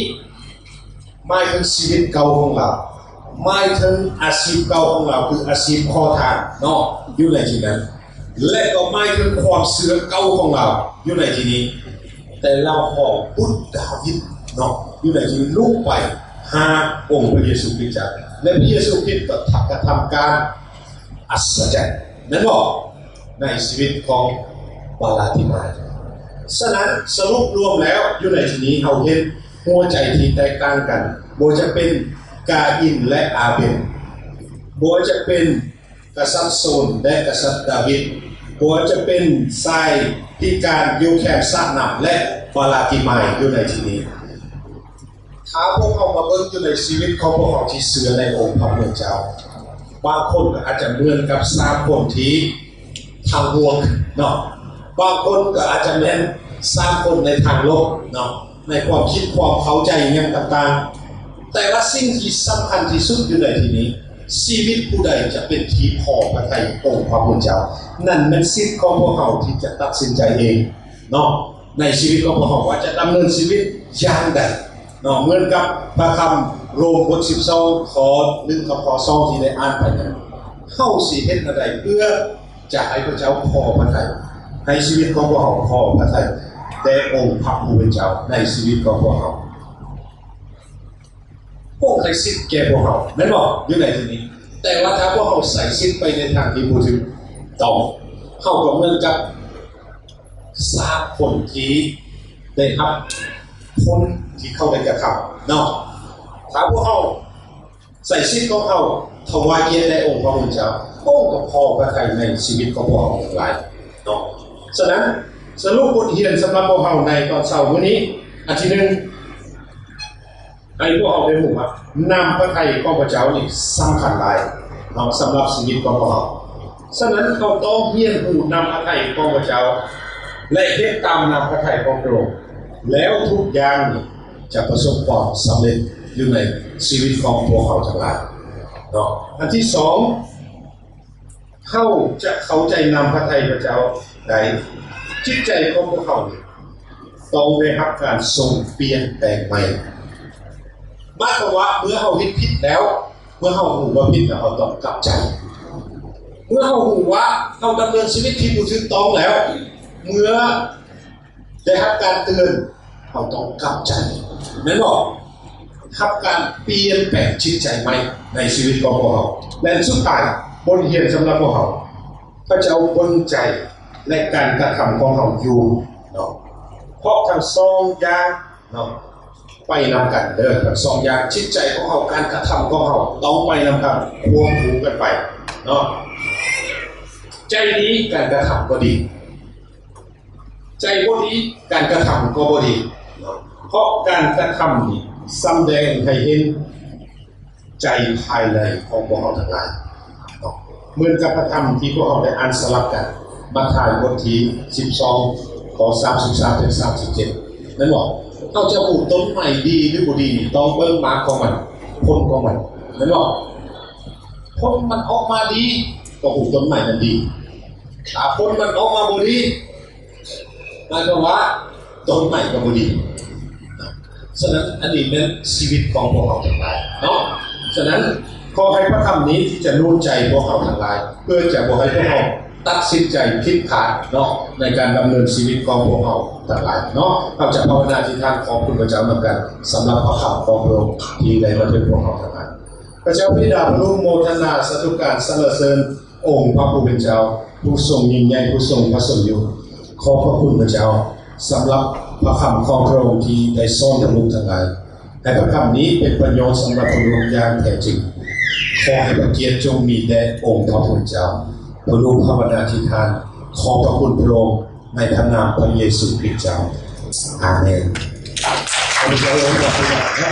ໝາຍເຖິງຊີວິດເກົ່າຂອງລາວ ໝາຍເຖິງອາຊີບເກົ່າຂອງລາວ ຄືອາຊີບຂໍທານເນາະ ຢູ່ໃນທີ່ນັ້ນ ແລະກໍໝາຍເຖິງຄວາມເຊື່ອເກົ່າຂອງລາວຢູ່ໃນທີ່ນີ້ ແຕ່ລາວຫອມບຸດດາວິດເນາະ ຢູ່ໃນທີ່ນີ້ ລຸກໄປຫາອົງພະເຢຊູຄຣິດເຈົ້າ ແລະພະເຢຊູຄຣິດກໍກະທຳການອັດສະຈັນ ແມ່ນບໍ່? ໃນຊີວິດຂອງບາລາຕິມາຍ. ສະນັ້ນ ສະຫຼຸບລວມແລ້ວ ຢູ່ໃນທີ່ນີ້ເຮົາເຫັນຫົວໃຈທີ່ແຕກຕ່າງກັນ ບໍ່ວ່າຈະເປັນກາອິນ ແລະ ອາເບນ, ບໍ່ວ່າຈະເປັນກະສັດໂຊນ ແລະ ກະສັດດາວິດ, ບໍ່ວ່າຈະເປັນຊາຍພິການຢູ່ແຄມສະນ້ຳ ແລະ ບາລາຕິມາຍ ຢູ່ໃນທີ່ນີ້. ຖ້າພວກເຮົາມາເບິ່ງຢູ່ໃນຊີວິດຂອງພວກເຮົາທີ່ເຊື່ອໃນອົງພະຜູ້ເປັນເຈົ້າ, ບາງຄົນກໍອາດຈະເໝືອນກັບສາມຄົນທີ່ທາງບວກເນາະ, ບາງຄົນກໍອາດຈະແມ່ນສາມຄົນໃນທາງລົບເນາະ, ໃນຄວາມຄິດຄວາມເຂົ້າໃຈຫຍັງຕ່າງໆ. ແຕ່ວ່າສິ່ງທີ່ສຳຄັນທີ່ສຸດຢູ່ໃນທີ່ນີ້, ຊີວິດຜູ້ໃດຈະເປັນທີ່ພໍພະໄທອົງພະຜູ້ເປັນເຈົ້າ, ນັ້ນແມ່ນສິດຂອງພວກເຮົາທີ່ຈະຕັດສິນໃຈເອງເນາະ. ໃນຊີວິດຂອງພວກເຮົາວ່າຈະດຳເນີນຊີວິດຢ່າງໃດເນາະ, ເໝືອນກັບພະຄຳໂຣມບົດສິບສອງ ຂໍ້ໜຶ່ງກັບຂໍ້ສອງທີ່ໄດ້ອ່ານໄປນັ້ນ, ເຮົາຊິເຮັດແນວໃດເພື່ອຈະໃຫ້ພະເຈົ້າພໍພະໄທ, ໃຫ້ຊີວິດຂອງພວກເຮົາພໍພະໄທແດ່ອົງພະຜູ້ເປັນເຈົ້າໃນຊີວິດຂອງພວກເຮົາ? ພະອົງໃຫ້ສິດແກ່ພວກເຮົາ ແມ່ນບໍ່? ຢູ່ໃນທີ່ນີ້, ແຕ່ວ່າຖ້າພວກເຮົາໃຊ້ສິດໄປໃນທາງທີ່ບໍ່ຖືກຕ້ອງ, ເຮົາກໍເໝືອນກັບ ສາມຄົນທີ່ໄດ້ຮັບຜົນທີ່ເຂົາໄດ້ກະທຳເນາະ. ຖ້າພວກເຮົາໃຊ້ສິດຂອງເຮົາຖວາຍກຽດແດ່ອົງພະຜູ້ເປັນເຈົ້າ, ພະອົງກໍພໍພະໄທໃນຊີວິດຂອງພວກເຮົາທັງຫຼາຍເນາະ. ສະນັ້ນ ສະຫຼຸບບົດຮຽນສຳລັບພວກເຮົາໃນຕອນເຊົ້າມື້ນີ້, ອັນທີໜຶ່ງ ໃຫ້ພວກເຮົາໄດ້ຮູ້ວ່ານ້ຳພະໄທຂອງພະເຈົ້ານີ້ສຳຄັນຫຼາຍເນາະ ສຳລັບຊີວິດຂອງພວກເຮົາ. ສະນັ້ນ ເຮົາຕ້ອງຮຽນຮູ້ນ້ຳພະໄທຂອງພະເຈົ້າ ແລະ ເຮັດຕາມນ້ຳພະໄທຂອງພະອົງ, ແລ້ວທຸກຢ່າງນີ້ຈະປະສົບຄວາມສຳເລັດຢູ່ໃນຊີວິດຂອງພວກເຮົາທັງຫຼາຍເນາະ. ອັນທີສອງ ເຮົາຈະເຂົ້າໃຈນ້ຳພະໄທພະເຈົ້າໄດ້, ຈິດໃຈຂອງພວກເຮົານີ້ຕ້ອງໄດ້ຮັບການຊົງປ່ຽນແປງໃໝ່. ໝາຍຄວາມວ່າເມື່ອເຮົາເຮັດຜິດແລ້ວ, ເມື່ອເຮົາຮູ້ວ່າຜິດແລ້ວ, ເຮົາຕ້ອງກັບໃຈ. ເມື່ອເຮົາຮູ້ວ່າເຮົາດຳເນີນຊີວິດທີ່ບໍ່ຖືກຕ້ອງແລ້ວ, ເມື່ອ ໄດ້ຮັບການເຕືອນ, ເຮົາຕ້ອງກັບໃຈ, ແມ່ນບໍ່? ຮັບການປ່ຽນແປງຈິດໃຈໃໝ່ໃນຊີວິດຂອງພວກເຮົາ. ແລະ ອັນສຸດທ້າຍ, ບົດຮຽນສຳລັບພວກເຮົາ, ພະເຈົ້າເບິ່ງໃຈ ແລະ ການກະທຳຂອງເຮົາຢູ່ເນາະ, ເພາະທັງສອງຢ່າງເນາະ ໄປນຳກັນເດີ, ທັງສອງຢ່າງ, ຈິດໃຈຂອງເຮົາ, ການກະທຳຂອງເຮົາ ຕ້ອງໄປນຳກັນ, ຄວບຄູ່ກັນໄປເນາະ. ໃຈດີ, ການກະທຳກໍດີ. ໃຈບໍ່ດີ, ການກະທຳກໍບໍ່ດີເນາະ, ເພາະການກະທຳນີ້ສຳແດງໃຫ້ເຫັນໃຈພາຍໃນຂອງພວກເຮົາທັງຫຼາຍເນາະ. ເໝືອນກັບພະທຳທີ່ພວກເຮົາໄດ້ອ່ານສະຫຼັບກັນ, ມັດທາຍບົດທີສິບສອງ ຂໍ້ສາມສິບສາມເຖິງສາມສິບເຈັດ ແມ່ນບໍ່? ເຮົາຈະປູກຕົ້ນໄມ້ດີຫຼືບໍ່ດີນີ້ ຕ້ອງເບິ່ງໝາກຂອງມັນ, ຜົນຂອງມັນ, ແມ່ນບໍ່? ຜົນມັນອອກມາດີ, ກໍຮູ້ຕົ້ນໄມ້ນັ້ນດີ. ຖ້າຜົນມັນອອກມາບໍ່ດີ, ໝາຍຄວາມວ່າຕົ້ນໄມ້ກໍບໍ່ດີ. ສະນັ້ນ ອັນນີ້ແມ່ນຊີວິດຂອງພວກເຮົາທັງຫຼາຍເນາະ. ສະນັ້ນ ຂໍໃຫ້ພະຄຳນີ້ທີ່ຈະໜູນໃຈພວກເຮົາທັງຫຼາຍ, ເພື່ອຈະບໍ່ໃຫ້ພວກເຮົາຕັດສິນໃຈຜິດພາດເນາະ, ໃນການດຳເນີນຊີວິດຂອງພວກເຮົາທັງຫຼາຍເນາະ. ເຮົາຈະພາວະນາອະທິຖານຂອບຄຸນພະເຈົ້ານຳກັນ ສຳລັບພະຄຳຂອງພະອົງທີ່ໄດ້ມາເຖິງພວກເຮົາທັງຫຼາຍ. ພະເຈົ້າບິດາ ພະອົງໂມທະນາສາທຸການສັນລະເສີນ ອົງພະຜູ້ເປັນເຈົ້າ ຜູ້ຊົງຍິ່ງໃຫຍ່ ຜູ້ຊົງພະຊົນຢູ່. ຂອບພະຄຸນພະເຈົ້າ ສຳລັບພະຄຳຂອງພະອົງທີ່ໄດ້ສອນທະນຸທັງຫຼາຍ. ໃຫ້ພະຄຳນີ້ເປັນປະໂຫຍດສຳລັບພະລູກຢ່າງແທ້ຈິງ. ຂໍໃຫ້ພະກຽດຈົ່ງມີແດ່ອົງພະຜູ້ເປັນເຈົ້າ. ພະລູກພາວະນາອະທິຖານ ຂອບພະຄຸນພະອົງ ໃນພະນາມພະເຢຊູຄຣິດເຈົ້າ. ອາເມນ. ຂ້າພະເຈົ້າຂໍອະນຸຍາດເນາະ.